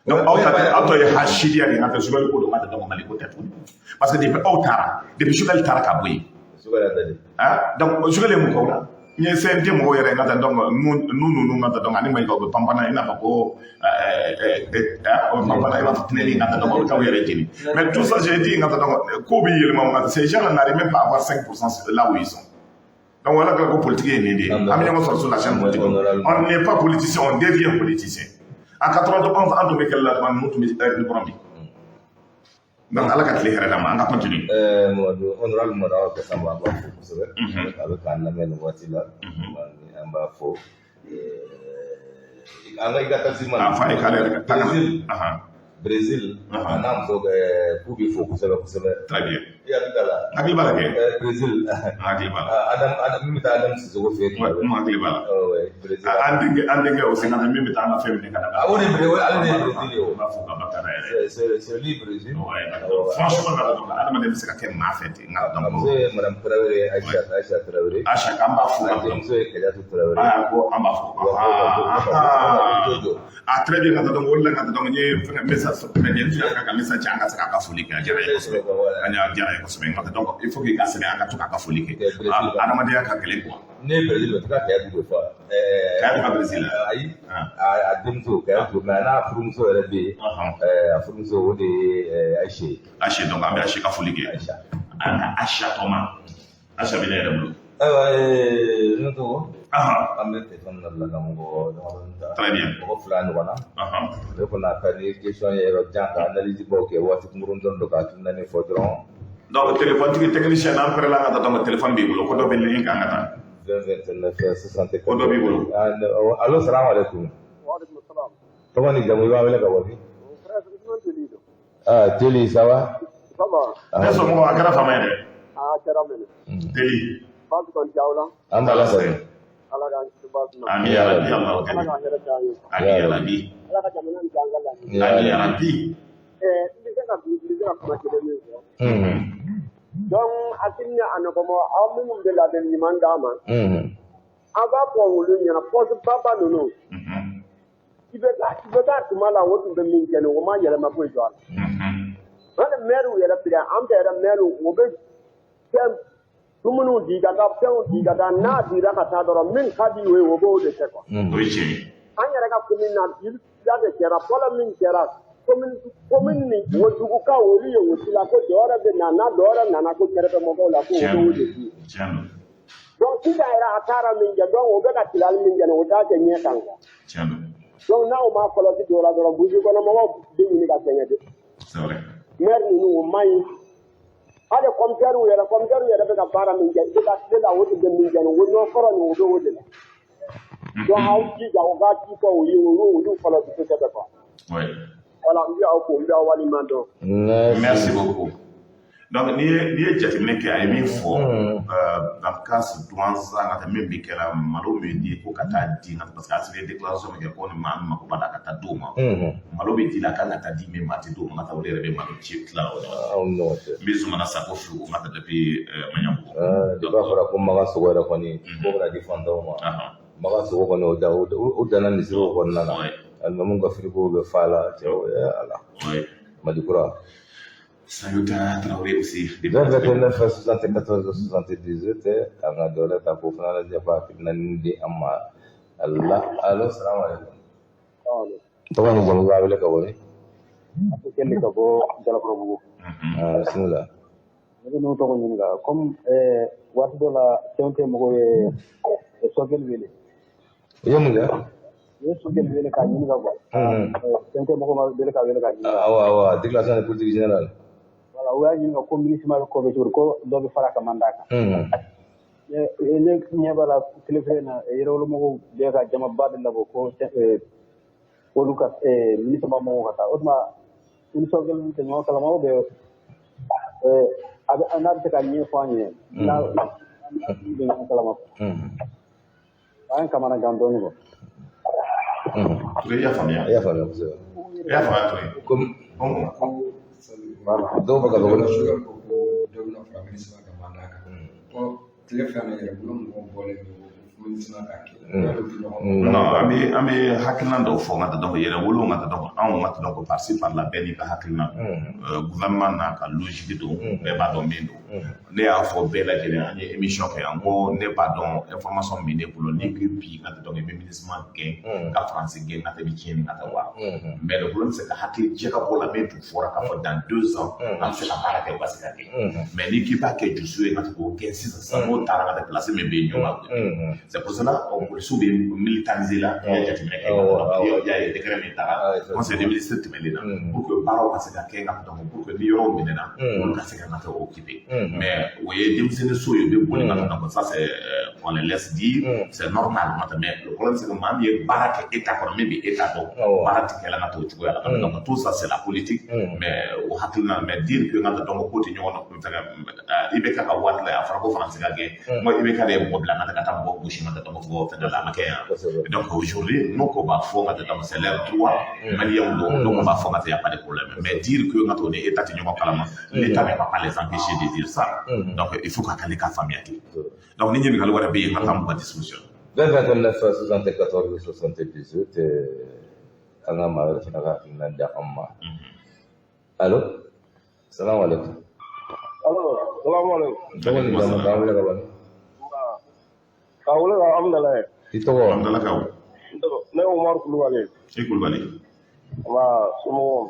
Donc aw ta aw tɔ ye hasidiya de ye, n ka tɛ Choguel ko don, n ka tɛ donc Mali ko tɛ tuguni. Parce que depuis aw taara, depuis Choguel taara ka bɔ yen. Choguel y'a da de. Ah, donc Choguel ye mun kɛ o la? N ye CNT mɔgɔw yɛrɛ, n ka taa donc nu ninnu, ka taa donc ani Mayiga, u bɛ panpanna i n'a fɔ ko o bɛ panpanna i b'a fɔ tinɛni, n ka taa donc u bɛ taa u yɛrɛ jeni. Mais tout ça, j'ai dit, n ka taa donc ko bɛ yɛlɛma, ces gens-là n'arrivent même pas à avoir 5% là où ils sont. Donc voilà ko politique ye nin de ye. An bɛ ɲɔgɔn sɔrɔ sur la chaîne politique. On n'est pas politicien, on devient politicien. En 91, an tun bɛ kɛlɛ la tuma min, ninnu tun bɛ République bi. Donc ala ka tile hɛrɛ d'an ma, an ka continuer. Mamadu, honorable Mamadu Awa Gassama, an b'a fo kosɛbɛ. A bɛ k'an lamɛn nin waati la. An b'a fo. An ka i ka taxi man. A fa ye k'ale yɛrɛ ka taa ka na. Brésil. Ahan. Brésil. A n'a muso k'u b'i fo kosɛbɛ kosɛbɛ. Très bien. I hakili t'a la? Hakili b'a la kɛ. Brésil. Hakili b'a la. Adam Adam min bɛ taa Adam Sissoko fɛ yen tuma bɛɛ. N hakili b'a la. Ouais, Brésil. An denkɛ o sen ka min bɛ taa an ka fɛn minɛ ka na. Ah, o de Brésil, ale de ye Brésil ye o. N b'a fɔ ka barika da yɛrɛ. C'est lui Brésil. Ouais, d'accord. Franchement, nka donc adamaden bɛ se ka kɛ maa fɛ ten, nka A donc muso ye Madame Traoré, Aïcha Aïcha Traoré. Aïcha, k'an b'a fo A ka donc denmuso ye Kadiatou Traoré. Ah, ko an b'a fo. Wa- Ah, très bien, ka taa donc o de la ka taa donc n ye fɛngɛ message mais n tun y'a ka message ci, an ka se k'a ka foli kɛ, a diyara n ye kosɛbɛ. An y'a diyara n ye kosɛbɛ. Nka donc il faut que i ka sɛbɛn, an ka to k'a ka foli kɛ. Brésil. Ah, adamadenya ka gɛlɛn quoi. Ne ye Brésil, o tɛ ka Kadiatou de fɔ. Kadiatou ka Brésil la. Ayi. Ah. A denmuso Kadiatou, mais a n'a furumuso yɛrɛ bɛ yen. A furumuso, o de ye Aïcha ye. Aïcha, donc an bɛ Aïcha ka foli kɛ. Aïcha. An ka Aïcha tɔma. Aïcha bɛ ne yɛrɛ bolo. Ayiwa, ne tɔgɔ. Ahan. An bɛ telefɔni labila ka mɔgɔ damadɔni ta. Très bien. Mɔgɔ fila ɲɔgɔn na. Ne kɔni a ka di question ye yɔrɔ jan ka analyse baw kɛ waati kunkurunnin dɔrɔn don ka hakilina fɔ dɔrɔn. Donc téléphone tigi technicien n'an pɛrɛla ka taa, donc téléphone b'i bolo, ko dɔ bɛ ligne kan ka taa. 20 29 64. Ko dɔ b'i bolo. Allo, salamu alaikum. Tɔgɔ ni jamu, i b'a wele ka bɔ min? Ah, Teli, ça va? Ça va. Ne somɔgɔw, a kɛra fama ye dɛ. A kɛra mɛnɛ. Teli. Baasi kɔni t'aw la? An b'a la kɔni. Ala k'an kisi baasi ma. Ami ya Rabbi, Allahu Ala karim. k'an hɛrɛ k'an ye. Ami ya Rabbi. Ala ka jamana in k'an ka laɲini. Ami ya Rabbi. N bɛ se ka bi, n bɛ se ka kuma kelen min fɔ. Donc Assimi ni a nɔgɔmɔ, aw minnu bɛ ladili ɲuman d'a ma. An b'a fɔ olu ɲɛna, poste baba ninnu. I bɛ taa tuma la, o tun bɛ min kɛ nin, o ma yɛlɛma foyi jɔ a la. Hali maire yɛrɛ filɛ, an fɛ yɛrɛ, maire o bɛ fɛn dumuniw di ka taa, fɛnw di ka taa, n'a dira ka taa dɔrɔn, min ka di o ye, o b'o de kɛ quoi. O ye tiɲɛ ye. An yɛrɛ ka commune na, fila de kɛra fɔlɔ. Min kɛra commune ni o dugukaw, olu ye o ci la ko dɔwɛrɛ bɛ na, n'a dɔwɛrɛ nana ko kɛrɛfɛmɔgɔw la ko o bɛ o de di. Tiɲɛ don. Donc sisan yɛrɛ, a taara min kɛ, donc o bɛ ka tilali min kɛ nin, o t'a kɛ ɲɛ kan quoi. Tiɲɛ don. Donc n'aw m'a kɔlɔsi dɔw la dɔrɔn, brousse kɔnɔmɔgɔw bɛ ɲini ka sɛgɛn de. C'est vrai. Maire ninnu, o man ɲi. Hali commissaire yɛrɛ, commissaire yɛrɛ bɛ ka baara min kɛ, i bɛ ka tile la, o tun bɛ min kɛ nin, o ɲɔ kɔrɔ nin, o bɛ o de la. Donc aw jija, u ka ci fɔ u ye, olu kɔlɔsi kosɛbɛ quoi. Voilà, n bɛ aw fo, n bɛ aw waleɲuman dɔn. Merci beaucoup. Donc n'i ye jateminɛ kɛ, a ye min fɔ dans cas Douentza, ka taa min bɛ kɛra, malo min di ko ka taa di, parce que a sɛbɛn déclaration min kɛ ko ni maa min mako b'a la ka taa d'o ma, malo bɛ di la, a kan ka taa di min ma, a tɛ d'o ma, ka taa o de yɛrɛ bɛ malo ci tila o ɲɔgɔn cɛ. Aw ni ɲɔgɔn cɛ. N bɛ Zumana Sako fo, o ka taa depuis Maɲanbugu. Depuis a fɔra ko Maga sogo yɛrɛ kɔni ko bɛna di fantanw ma. Maga sogo kɔni, o da o danna misiriw kɔnɔna na. Alimamiw ka frigo bɛ fa la, cɛw, ala. Mali kura. Sayuta Traoré aussi. 20 29 74 78, an ka dɔ wɛrɛ ta k'o fana lajɛ ko hakilina nin di an ma. Allah, allo, salamu alaikum. Tɔgɔ ni jamu, b'a wele ka bɔ min? Kɛli ka bɔ Jalakɔrɔbugu. Ah, bisimila. Ne bɛ n'o tɔgɔ ɲininka comme waati dɔ la CNT mɔgɔw ye Choguel wele. I ye mun kɛ? U ye Choguel wele k'a ɲininka quoi. CNT mɔgɔw ma wele k'a wele k'a ɲininka. Awɔ, awɔ, déclaration de politique générale. Voilà, u y'a ɲininka ko MINUSMA bɛ ko bɛ cogo di, ko dɔ bɛ fara a ka mandat kan. Ne ɲɛ b'a la tile filɛ in na, yɛrɛwolomɔgɔw bɛɛ ka jamaba de labɔ ko olu ka MINUSMA mɔgɔw ka taa. O tuma u ni Choguel tɛ ɲɔgɔn kalama ou bien a bɛ n'a bɛ se ka ɲɛfɔ an ye n'a bɛ ɲɔgɔn kalama quoi. An ye kamanagan dɔɔnin quoi. Touré, i y'a faamuya? I y'a faamuya kosɛbɛ. I y'a faamuya, Touré? Comme dɔw bɛ ka fɔ ko Choguel ko ko dɔ bɛna fara MINUSMA ka mandat kan. Ko tile 2 na, yɛrɛbolo mɔgɔw bɔlen don MINUSMA ka kɛ. Y'ale tɛ ɲɔgɔn Non, an bɛ hakilina dɔw fɔ n ka taa, donc yɛrɛwolo n ka taa, donc anw ka taa, donc par-ci par-là, bɛɛ n'i ka hakilina don. Gouvernement n'a ka logique don, bɛɛ b'a dɔn min don. Ne y'a fɔ bɛɛ lajɛlen, an ye émission kɛ yan, ko ne b'a dɔn information min ne bolo, n'i ko bi n ka taa, donc i bɛ MINUSMA gɛn ka France gɛn ka taa, i bɛ tiɲɛni ka taa wa. Mais le problème, c'est que hakili jagabɔ la, min tun fɔra k'a fɔ dans 2 ans an bɛ se ka baara kɛ, o ka se ka kɛ. Mais n'i k'i b'a kɛ dusu ye ka to k'o gɛn sisan sisan, n'o taara ka taa place min bɛ yen, ɲɔ b'a wuli. C'est pour cela policiers bɛ militariser la. I ye jateminɛ kɛ, i y'a ye décret min taara conseil des ministres tɛmɛnen na, pour que baaraw ka se ka kɛ ka donc pour que ni yɔrɔw minɛna, olu ka se ka na occuper. Mais o ye denmisɛnnin so ye, u bɛ boli ka donc ça, c'est on les laisse dire, c'est normal. Mais le problème, c'est que maa min ye baara kɛ état kɔnɔ, min bɛ état dɔn, baara tɛ kɛla ka t'o cogoya la. Donc tout ça, c'est la politique. Mais o hakilina, mais dire que n ka donc ko tɛ ɲɔgɔn na fɛngɛ, IBK ka waati la, a fɔra ko Faransi ka gɛn, n ko IBK de ye mɔgɔ bila ka taa mɔgɔ gosi ka taa donc fɔ fɛngɛ la, a ma kɛ yan. Donc aujourd'hui, n'o ko b'a fɔ ka taa, donc c'est leur droit, maliyɛnw don, donc on b'a fɔ ka taa, y a pas de problème. Mais dire que n ka to ni état tɛ ɲɔgɔn kalama, l'état ne va pas les empêcher de dire ça. Donc il faut k'a k'ale ka faamuya ten. Donc ni ɲininkali wɛrɛ bɛ yen, n ka taa mɔgɔ disposition. 20 29 74 78, an ka maa wɛrɛ fana ka hakilina di an ma. Allo, salamu alaikum. Allo, salamu alaikum. Tɔgɔ ni jamu, k'an wele ka bɔ min? K'a wele ka Amudalaye. I tɔgɔ? Amudalakaw. Ne ye Umaru Kulubali. I Kulubali. Nba, somɔgɔw?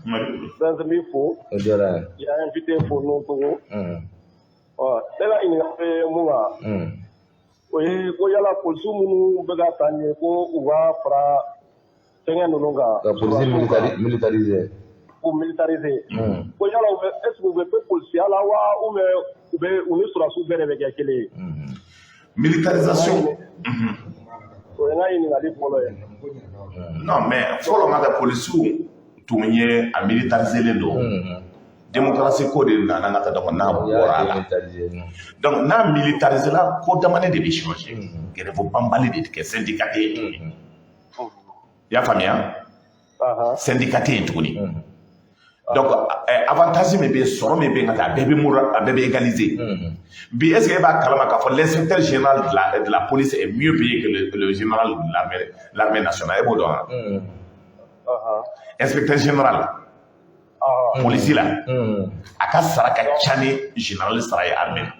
Kuma b'i bolo. Fɛn b'i fo. O diyara n ye. I y'a invité fo n'o togo. Ɔ, ne ka ɲininkali bɛ mun kan? O ye ko yala polisiw minnu bɛ ka taa nin ye, ko u ka fara fɛngɛ ninnu kan. Ka polisi militariser. K'u militariser. Ko yala u bɛ, est ce que u bɛ to polisiya la wa, ou bien u bɛ u ni sɔrɔdasiw bɛɛ de bɛ kɛ kelen ye? Militarisation. O ye n ka ɲininkali fɔlɔ ye. Non, mais fɔlɔ, n ka taa, polisiw tun ye a militariselen don. Démocratie ko de nana, n ka taa, donc n'a bɔra a la, donc n'a militarisé la, ko damanin de bɛ changer. Grève banbali de kɛ, syndicat tɛ yen tuguni. I y'a faamuya? Syndicat tɛ yen tuguni. Donc avantage min bɛ yen, sɔrɔ min bɛ yen, ka taa, a bɛɛ bɛ moral, a bɛɛ bɛ égaliser. Bi, est ce que e b'a kalama k'a fɔ l'inspecteur général de la police est mieux payé que le général de l'armée nationale? E b'o dɔn wa? Inspecteur général polisi la, a ka sara ka ca ni général sara ye armée la.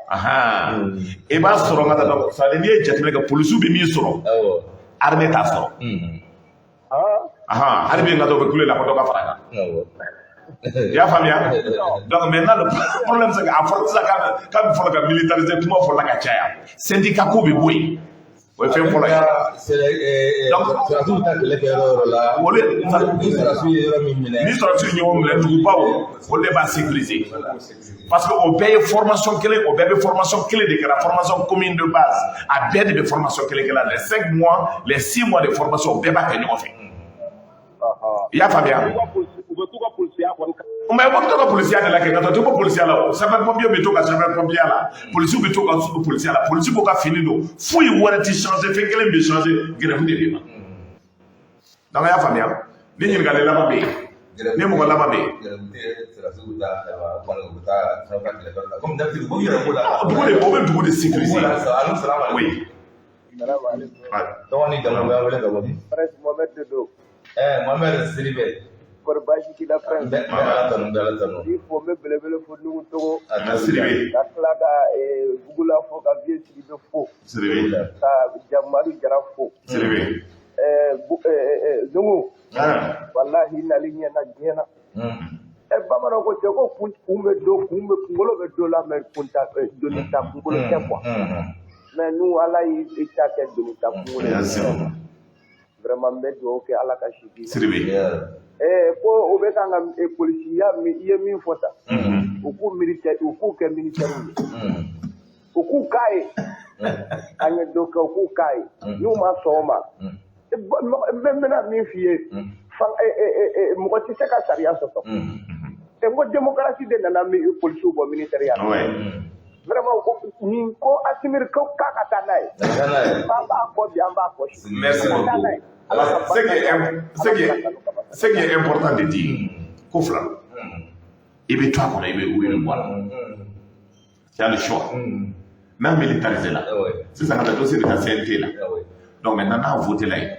Ahan, i b'a sɔrɔ, n ka taa, donc c'est à dire n'i ye jateminɛ kɛ, polisiw bɛ min sɔrɔ, armée t'a sɔrɔ. Ahan, hali bi n ka dɔ bɛ kule la ko dɔ ka fara a kan. I y'a faamuya? Donc maintenant, le problème, c'est que a fɔra sisan k'a bɛ fɔlɔ ka militariser, kuma fɔla ka caya, syndicat ko bɛ bɔ yen, o ye fɛn fɔlɔ ye. Donc sɔrɔdasiw bɛ taa kɛlɛ kɛ yɔrɔ o yɔrɔ la, ni sɔrɔdasiw ye yɔrɔ min minɛ, ni sɔrɔdasiw ye ɲɔgɔn minɛ, dugubaw, olu de b'a sécuriser, parce que o bɛɛ ye formation kelen, o bɛɛ bɛ formation kelen de kɛra, formation commune de base, a bɛɛ de bɛ formation kelen kɛla. Les 5 mois, les 6 mois de formation, o bɛɛ b'a kɛ ɲɔgɔn fɛ. I y'a faamuya? U bɛ t'u ka polisiya kɔni kan. Mais o bɛ to ka polisiya de la kɛ, ka taa to bɔ polisiya la. O sapeur pompier bɛ to ka sapeur pompier la, polisiw bɛ to ka polisiya la, polisi b'u ka fini don, foyi wɛrɛ ti changer. Fɛn kelen bɛ changer, grève de bɛ ban. Donc a y'a faamuya? Ni ɲininkali laban bɛ yen, ni mɔgɔ laban bɛ yen. Grève tɛ, sɔrɔdasiw ta, ayiwa, o kɔni u bɛ taa fɛn ka kɛlɛ la komi d'habitude u b'u yɛrɛ b'o la. Dugu de, o bɛ dugu de sécuriser. Allo, salamu. Oui. Tɔgɔ ni jamu, b'an wele ka bɔ min? Prince Mohamed de don. Mohamed Sidibe. Kɔri baasi t'i la, Prince? N bɛ Ala tanu, n bɛ Ala tanu. K'i fo, n bɛ belebele fo Nuhu Togo. Sidibe. Ka tila ka Bugula fo, ka Vieux Sidibe fo. Sidibe. Ka Jamadu Jara fo. Sidibe. Nuhu. Walahi, nali ɲɛna diɲɛ na. Bamananw ko cɛ ko kun kun bɛ don kun bɛ kunkolo bɛ don la, mais kun ta doni ta kunkolo tɛ quoi. Mais nous, Ala y'i ta kɛ doni ta kunkolo ye. Vraiment, n bɛ dugawu kɛ, Ala ka si d'i ma. Sidibe. Ko o bɛ kan ka polisiya min, i ye min fɔ tan, u k'u militaire, u k'u kɛ militaire ye, u k'u k'a ye, an ye dɔ kɛ, u k'u k'a ye. N'u ma sɔn o ma, n bɛ bɛna min f'i ye, mɔgɔ tɛ se ka sariya sɔsɔ. N ko démocratie de nana polisiw bɔ militaire ya la. Vraiment, ko nin ko Assimi ko k'a ka taa n'a ye, an b'a kɔ bi, an b'a kɔ sini. Merci beaucoup. Ce qui est important de dire, ko fila, i bɛ to a kɔnɔ, i bɛ ou i bɛ bɔ a la. Tu as le choix. N'a militarisé la sisan, ka taa dossier de ka CNT la. Donc maintenant, n'a voté la yen,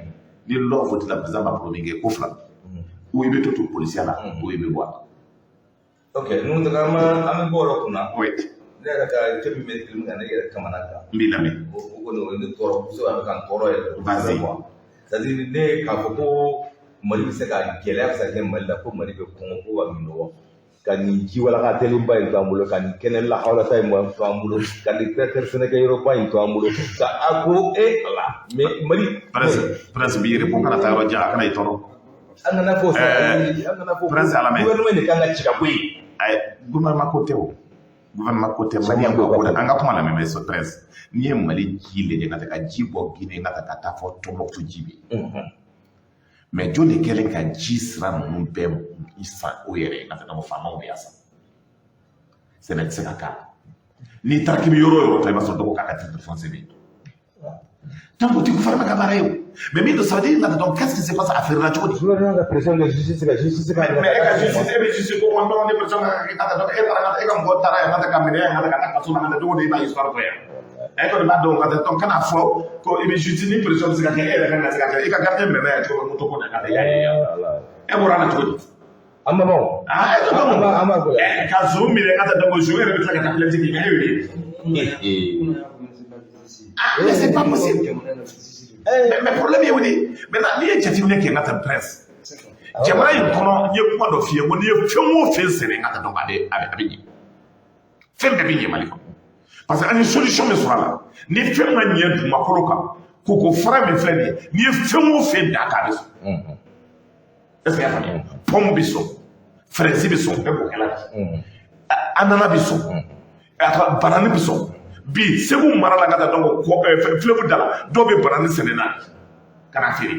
ni loi voté la, président b'a promulguer, ko fila, ou i bɛ to polisiya la, ou i bɛ bɔ a la. Ok, Nuhu Togo, an bɛ bɔ o yɔrɔ kunna. Oui. Ne yɛrɛ ka fɛn min bɛ filimu kan, ne yɛrɛ kamana kan. N b'i lamɛn. O kɔni, o ye ne tɔɔrɔ kosɛbɛ, a bɛ ka n tɔɔrɔ yɛrɛ. Vas-y. C'est à dire, ne k'a fɔ ko Mali bɛ se ka gɛlɛya bɛ se ka kɛ Mali la, ko Mali bɛ kɔngɔ, ko ka minɔgɔ, ka nin ji walakatelenba in to an bolo, ka nin kɛnɛ lahawulata in to an bolo, ka nin tracteur sɛnɛkɛyɔrɔba in to an bolo, ka a ko e Ala, mais Mali. Prince b'i répond, kana taa yɔrɔ jan, a kana i tɔɔrɔ. An kana fɔ, an kana fɔ. Prince a lamɛn. Gouvernement de kan ka ci ka bɔ yen. Ayi, gouvernement ko tɛ o. Gouvernement ko tɛ, Maliyɛn ko ko an ka kuma lamɛn. Mais Prince, n'i ye Mali ji lajɛ, ka taa ka ji bɔ Guinée, ka taa fɔ Tombouctou, ji bɛ yen. Mais jɔn de kɛlen ka ji sira ninnu bɛɛ san o yɛrɛ ye? Ka taa faamaw de y'a san. Sɛnɛ tɛ se ka k'a la. N'i taara k'i bɛ yɔrɔ o yɔrɔ ta, i b'a sɔrɔ dɔw k'a ka titre foncier bɛ yen. Donc o tɛ gouvernement ka baara ye o. Mais min don, ça veut dire nka, donc qu'est-ce qui se passe? A feerela cogo di? Gouvernement ka pression de justice ka justice ka. Mais e ka justice, e bɛ justice ko kɔnɔ ni pression ka kɛ ka taa, donc e taara ka e ka mɔgɔ taara yan ka taa ka minɛ yan ka taa ka taa kaso la, ka taa cogo di? I b'a histoire fɔ yan. E kɔni b'a dɔn ka taa, donc kana fɔ ko i bɛ justice ni pression bɛ se ka kɛ, e yɛrɛ kan ka se ka kɛ i ka gardien minɛ yan cogo min, moto ko na ka taa i y'a ye yan. E bɔra a la cogo di? An ma ban o. Ah, e t'o dɔn. An b'a fɔ. Ka zon minɛ ka taa, donc zon yɛrɛ bɛ tila ka taa plainte k'i kan, e y'o ye. Ah, mais c'est pas possible. Mais problème ye o de ye. Maintenant, n'i ye jateminɛ kɛ, n ka taa, Prince, jamana in kɔnɔ, n ye kuma dɔ f'i ye ko n'i ye fɛn o fɛn sɛnɛ, n ka taa, donc a bɛ ɲɛ. Fɛn bɛɛ bɛ ɲɛ Mali kɔnɔ. Parce que an ye solution min sɔrɔ a la, ni fɛn ma ɲɛ dugumakolo kan, koko fara min filɛ nin ye, n'i ye fɛn o fɛn da k'a bɛ sɔrɔ. Est-ce que i y'a faamuya? Pomme bɛ sɔn, fraise bɛ sɔn, bɛɛ b'o kɛla bi. Ananas bɛ sɔn, a banane bɛ sɔn. Bi Segu mara la ka taa, donc fleuve da la, dɔw bɛ banane sɛnɛ na ka na feere.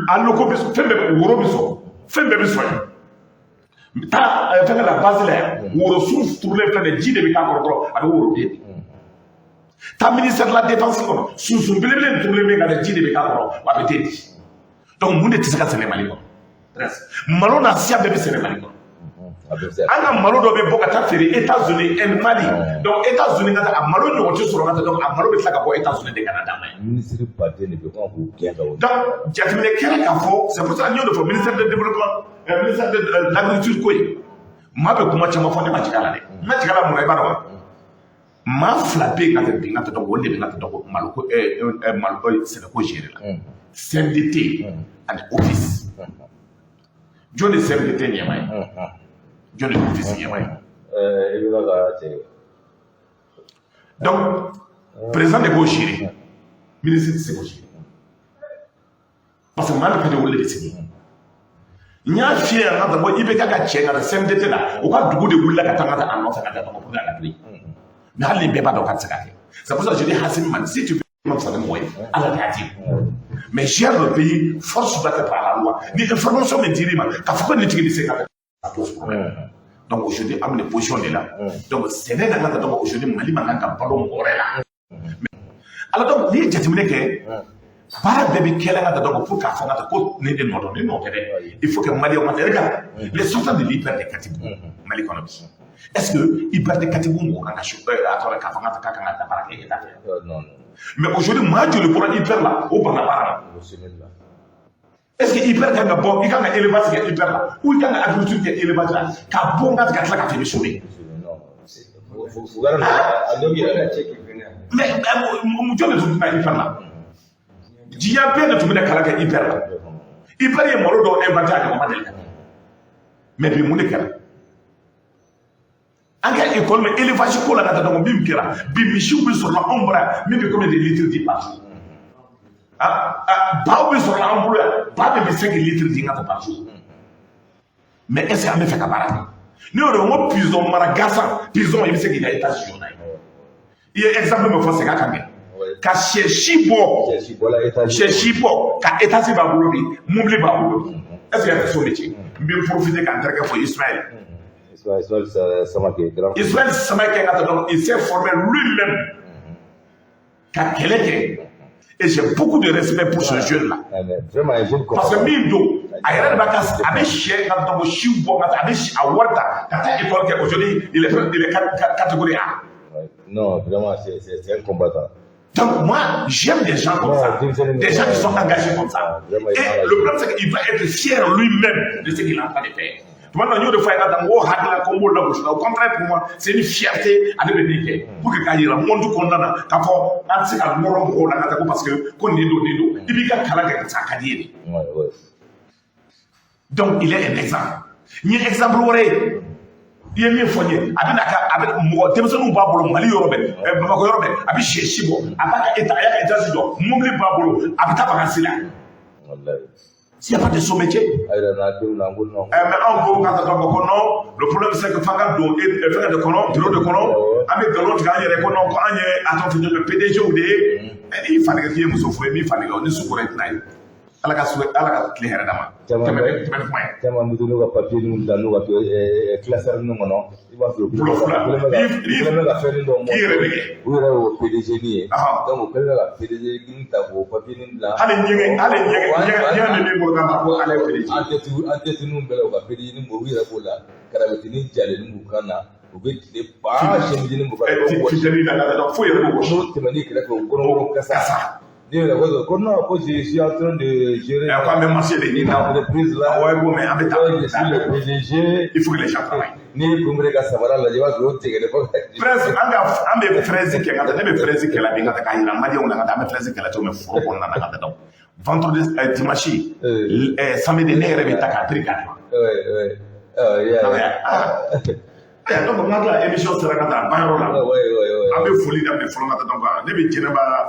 Aloko bɛ sɔn, fɛn bɛɛ, woro bɛ sɔn, fɛn bɛɛ bɛ sɔn yen. Taa fɛnkɛ la, base la yan, worosun turulen filɛ nin ye, ji de bɛ k'a kɔrɔ dɔrɔn, a bɛ woro den. Taa ministère de la Défense kɔnɔ, sunsun belebele in turulen bɛ yen ka taa, ji de bɛ k'a kɔrɔ, wa a bɛ den di. Donc mun de tɛ se ka sɛnɛ Mali kɔnɔ? Malo n'a siya bɛɛ bɛ sɛnɛ Mali kɔnɔ. An ka malo dɔ bɛ bɔ ka taa feere États-Unis et Mali. Donc États-Unis ka taa, a malo ɲɔgɔn tɛ sɔrɔ ka taa, donc a malo bɛ tila ka bɔ États-Unis de ka na d'an ma yan. Minisiri baden de bɛ kan k'u gɛn ka o. Donc jateminɛ kɛra k'a fɔ, c'est pour ça n y'o de fɔ, ministère de développement, ministère de l'Agriculture ko ye, maa bɛ kuma caman fɔ, ne ma jigin a la dɛ. N ma jigin a la mun na, i b'a dɔn wa? Maa fila bɛ yen ka tɛmɛ bi n ka tɛ dɔn, o de bɛ n ka tɛ dɔn ko malo ko malo sɛnɛko gérer la. CMDT ani office. Jɔn de CMDT ɲɛmaa ye? Jɔn de office ɲɛmaa ye? I bɛ ka cɛ. Donc président de b'o gérer, ministre tɛ se k'o gérer. Parce que maa min ka di, olu de bɛ sigi. N y'a f'i ye yan ka taa ko IBK ka cɛ ka taa CMDT la, u ka dugu de wulila ka taa ka taa a nɔfɛ ka taa pour que a ka to yen. Mais hali ni bɛɛ b'a dɔn k'a tɛ se ka kɛ. C'est pour ça que je dis Assimi ma, si tu veux ma fisa ni mɔgɔ ye, Ala de y'a di. Mais gère le pays, force doit être à la loi. Ni information min dir'i ma k'a fɔ ko nin tigi bɛ se ka kɛ, ça pose problème. Donc aujourd'hui an bɛ nin position de la. Donc sɛnɛ ka kan ka, donc aujourd'hui Mali man kan ka balo mɔgɔ wɛrɛ la. Alors donc n'i ye jateminɛ kɛ, baara bɛɛ bɛ kɛla ka taa, donc pour k'a fɔ ka taa ko nin de nɔ don, nin nɔ tɛ dɛ. Il faut que Maliyɛnw ka regarde les sortants de l'IPR de Katibougou Mali kɔnɔ bi. Est-ce que IPR de Katibougou mɔgɔ kan ka su a tɔgɔ k'a fɔ ka taa k'a kan ka taa baara kɛ État fɛ? Non. Mais aujourd'hui maa joli bɔra IPR la, o banna baara la? Est-ce que IPR kan ka bɔ, i kan ka élevage kɛ IPR la ou i kan ka agriculture kɛ élevage la, ka bɔ n ka tila ka fɛ i bɛ sauver? Mais jɔn de tun bɛ na IPR la? Diɲɛ bɛɛ de tun bɛ kalan kɛ IPR la. IPR ye malo dɔw inventé, a ɲɔgɔn ma deli ka kɛ. Mais bi mun de kɛra? An ka école mais élevage ko la ka taa, donc min kɛra bi, misiw bɛ sɔrɔ la anw bɔra yan min bɛ combien de litres di par jour? Ah, baw bɛ sɔrɔ la an bolo yan, ba bɛ 5 litres di n ka taa par jour. Mais est ce que an bɛ fɛ ka baara kɛ? Ne y'o de ko prison mara gansan, prison i bɛ se k'i ka étage jɔ n'a ye. I ye exemple min fɔ, segin a kan kɛ. Ka sɛ si bɔ, sɛ si bɔ ka étage b'a bolo bi, mobili b'a bolo bi. Est ce que a tɛ so métier? N bɛ profiter ka n terikɛ fɔ, Ismaël. Ismaël Samake, grand. Ismaël Samake ka donc il s'est formé lui-même ka kɛlɛ kɛ et j'ai beaucoup de respect pour ce jeune là. Vraiment un jeune. Parce que min don, a yɛrɛ de b'a ka, a bɛ sɛ ka donc siw bɔ ka taa, a bɛ a wari ta ka taa école kɛ. Aujourd'hui il est catégorie A. Non, vraiment, c'est un combattant. Donc moi, j'aime des gens comme ça, des gens qui sont engagés comme ça. Et le problème, c'est qu'il va être fier lui-même de ce qu'il est en train de faire. Tuma dɔ la, n y'o de fɔ a ye ka taa, n ko hakili la ko n b'o lagosi la. Au contraire, pour moi, c'est une fierté. Ale bɛ min kɛ pour que k'a yira monde kɔnɔna na k'a fɔ an tɛ se ka nɔrɔ mɔgɔw la ka taa ko parce que ko nin don, nin don, i b'i ka kalan kɛ parce que a ka di ye de. Donc il est un exemple. N ye exemple wɛrɛ ye, i ye min fɔ n ye, a bɛ na ka, a bɛ mɔgɔ denmisɛnninw b'a bolo Mali yɔrɔ bɛɛ, Bamakɔ yɔrɔ bɛɛ, a bɛ sɛ si bɔ, a b'a ka état, a y'a ka étage jɔ, mobili b'a bolo, a bɛ taa vacances la. S'il n'y a pas de sot métier. Mais anw ko k'a taa ko non, le problème, c'est que f'an ka don fɛngɛ de kɔnɔ, bureau de kɔnɔ, an bɛ nkalon tigɛ an yɛrɛ ko non, ko an ye a tɔgɔ fɔ PDG de ye. N'i fanikɛ k'i ye muso furu ye, min fanikɛ ni su kɔrɔ i tɛna ye. Ala ka su, Ala ka tile hɛrɛ d'a ma. Tɛmɛ ni kuma ye. Caman bɛ to n'u ka papier ninnu bila n'u ka classeur ninnu kɔnɔ, i b'a sɔrɔ u kɛlen bɛ ka fɛn dɔ k'i yɛrɛ bɛ kɛ. U yɛrɛ y'o PDG nin ye, donc u kɛlen bɛ ka PDG nin ta k'o papier nin bila. Hali ɲɛgɛn bɛ min bolo k'a ma ko ale ye PDG. En tête ninnu bɛɛ la, u ka PDG nin bɔ, u yɛrɛ b'o la, karabatinin jalen b'u kan na, u bɛ tile ba chemise b'u kan. Funteni la fo yɛrɛ b'o wɔsi. N'o tɛmɛn'i kɛrɛfɛ, u kɔnɔkɔnɔ kasa. Ne yɛrɛ ko non, ko je suis en train de gérer. Ko an bɛ marché de ɲini na. Entreprise là. Ouais, bon, mais an bɛ taa. Je suis le PDG. Il faut que les gens travaillent. N'i ye kunbere ka samara lajɛ, i b'a sɔrɔ o tigɛlen fo ka. Fraise, an ka, an bɛ fraise kɛ ka taa, ne bɛ fraise kɛ la bi ka taa k'a yira Maliyɛnw na ka taa, an bɛ fraise kɛ la cogo min foro kɔnɔna na ka taa, donc vendredi, dimanche, samedi, ne yɛrɛ bɛ taa k'a piri k'a dilan. Ouais. Donc n ka tila émission sera ka taa ban yɔrɔ la. An bɛ foli daminɛ fɔlɔ ka taa, donc ne bɛ Jɛnɛba.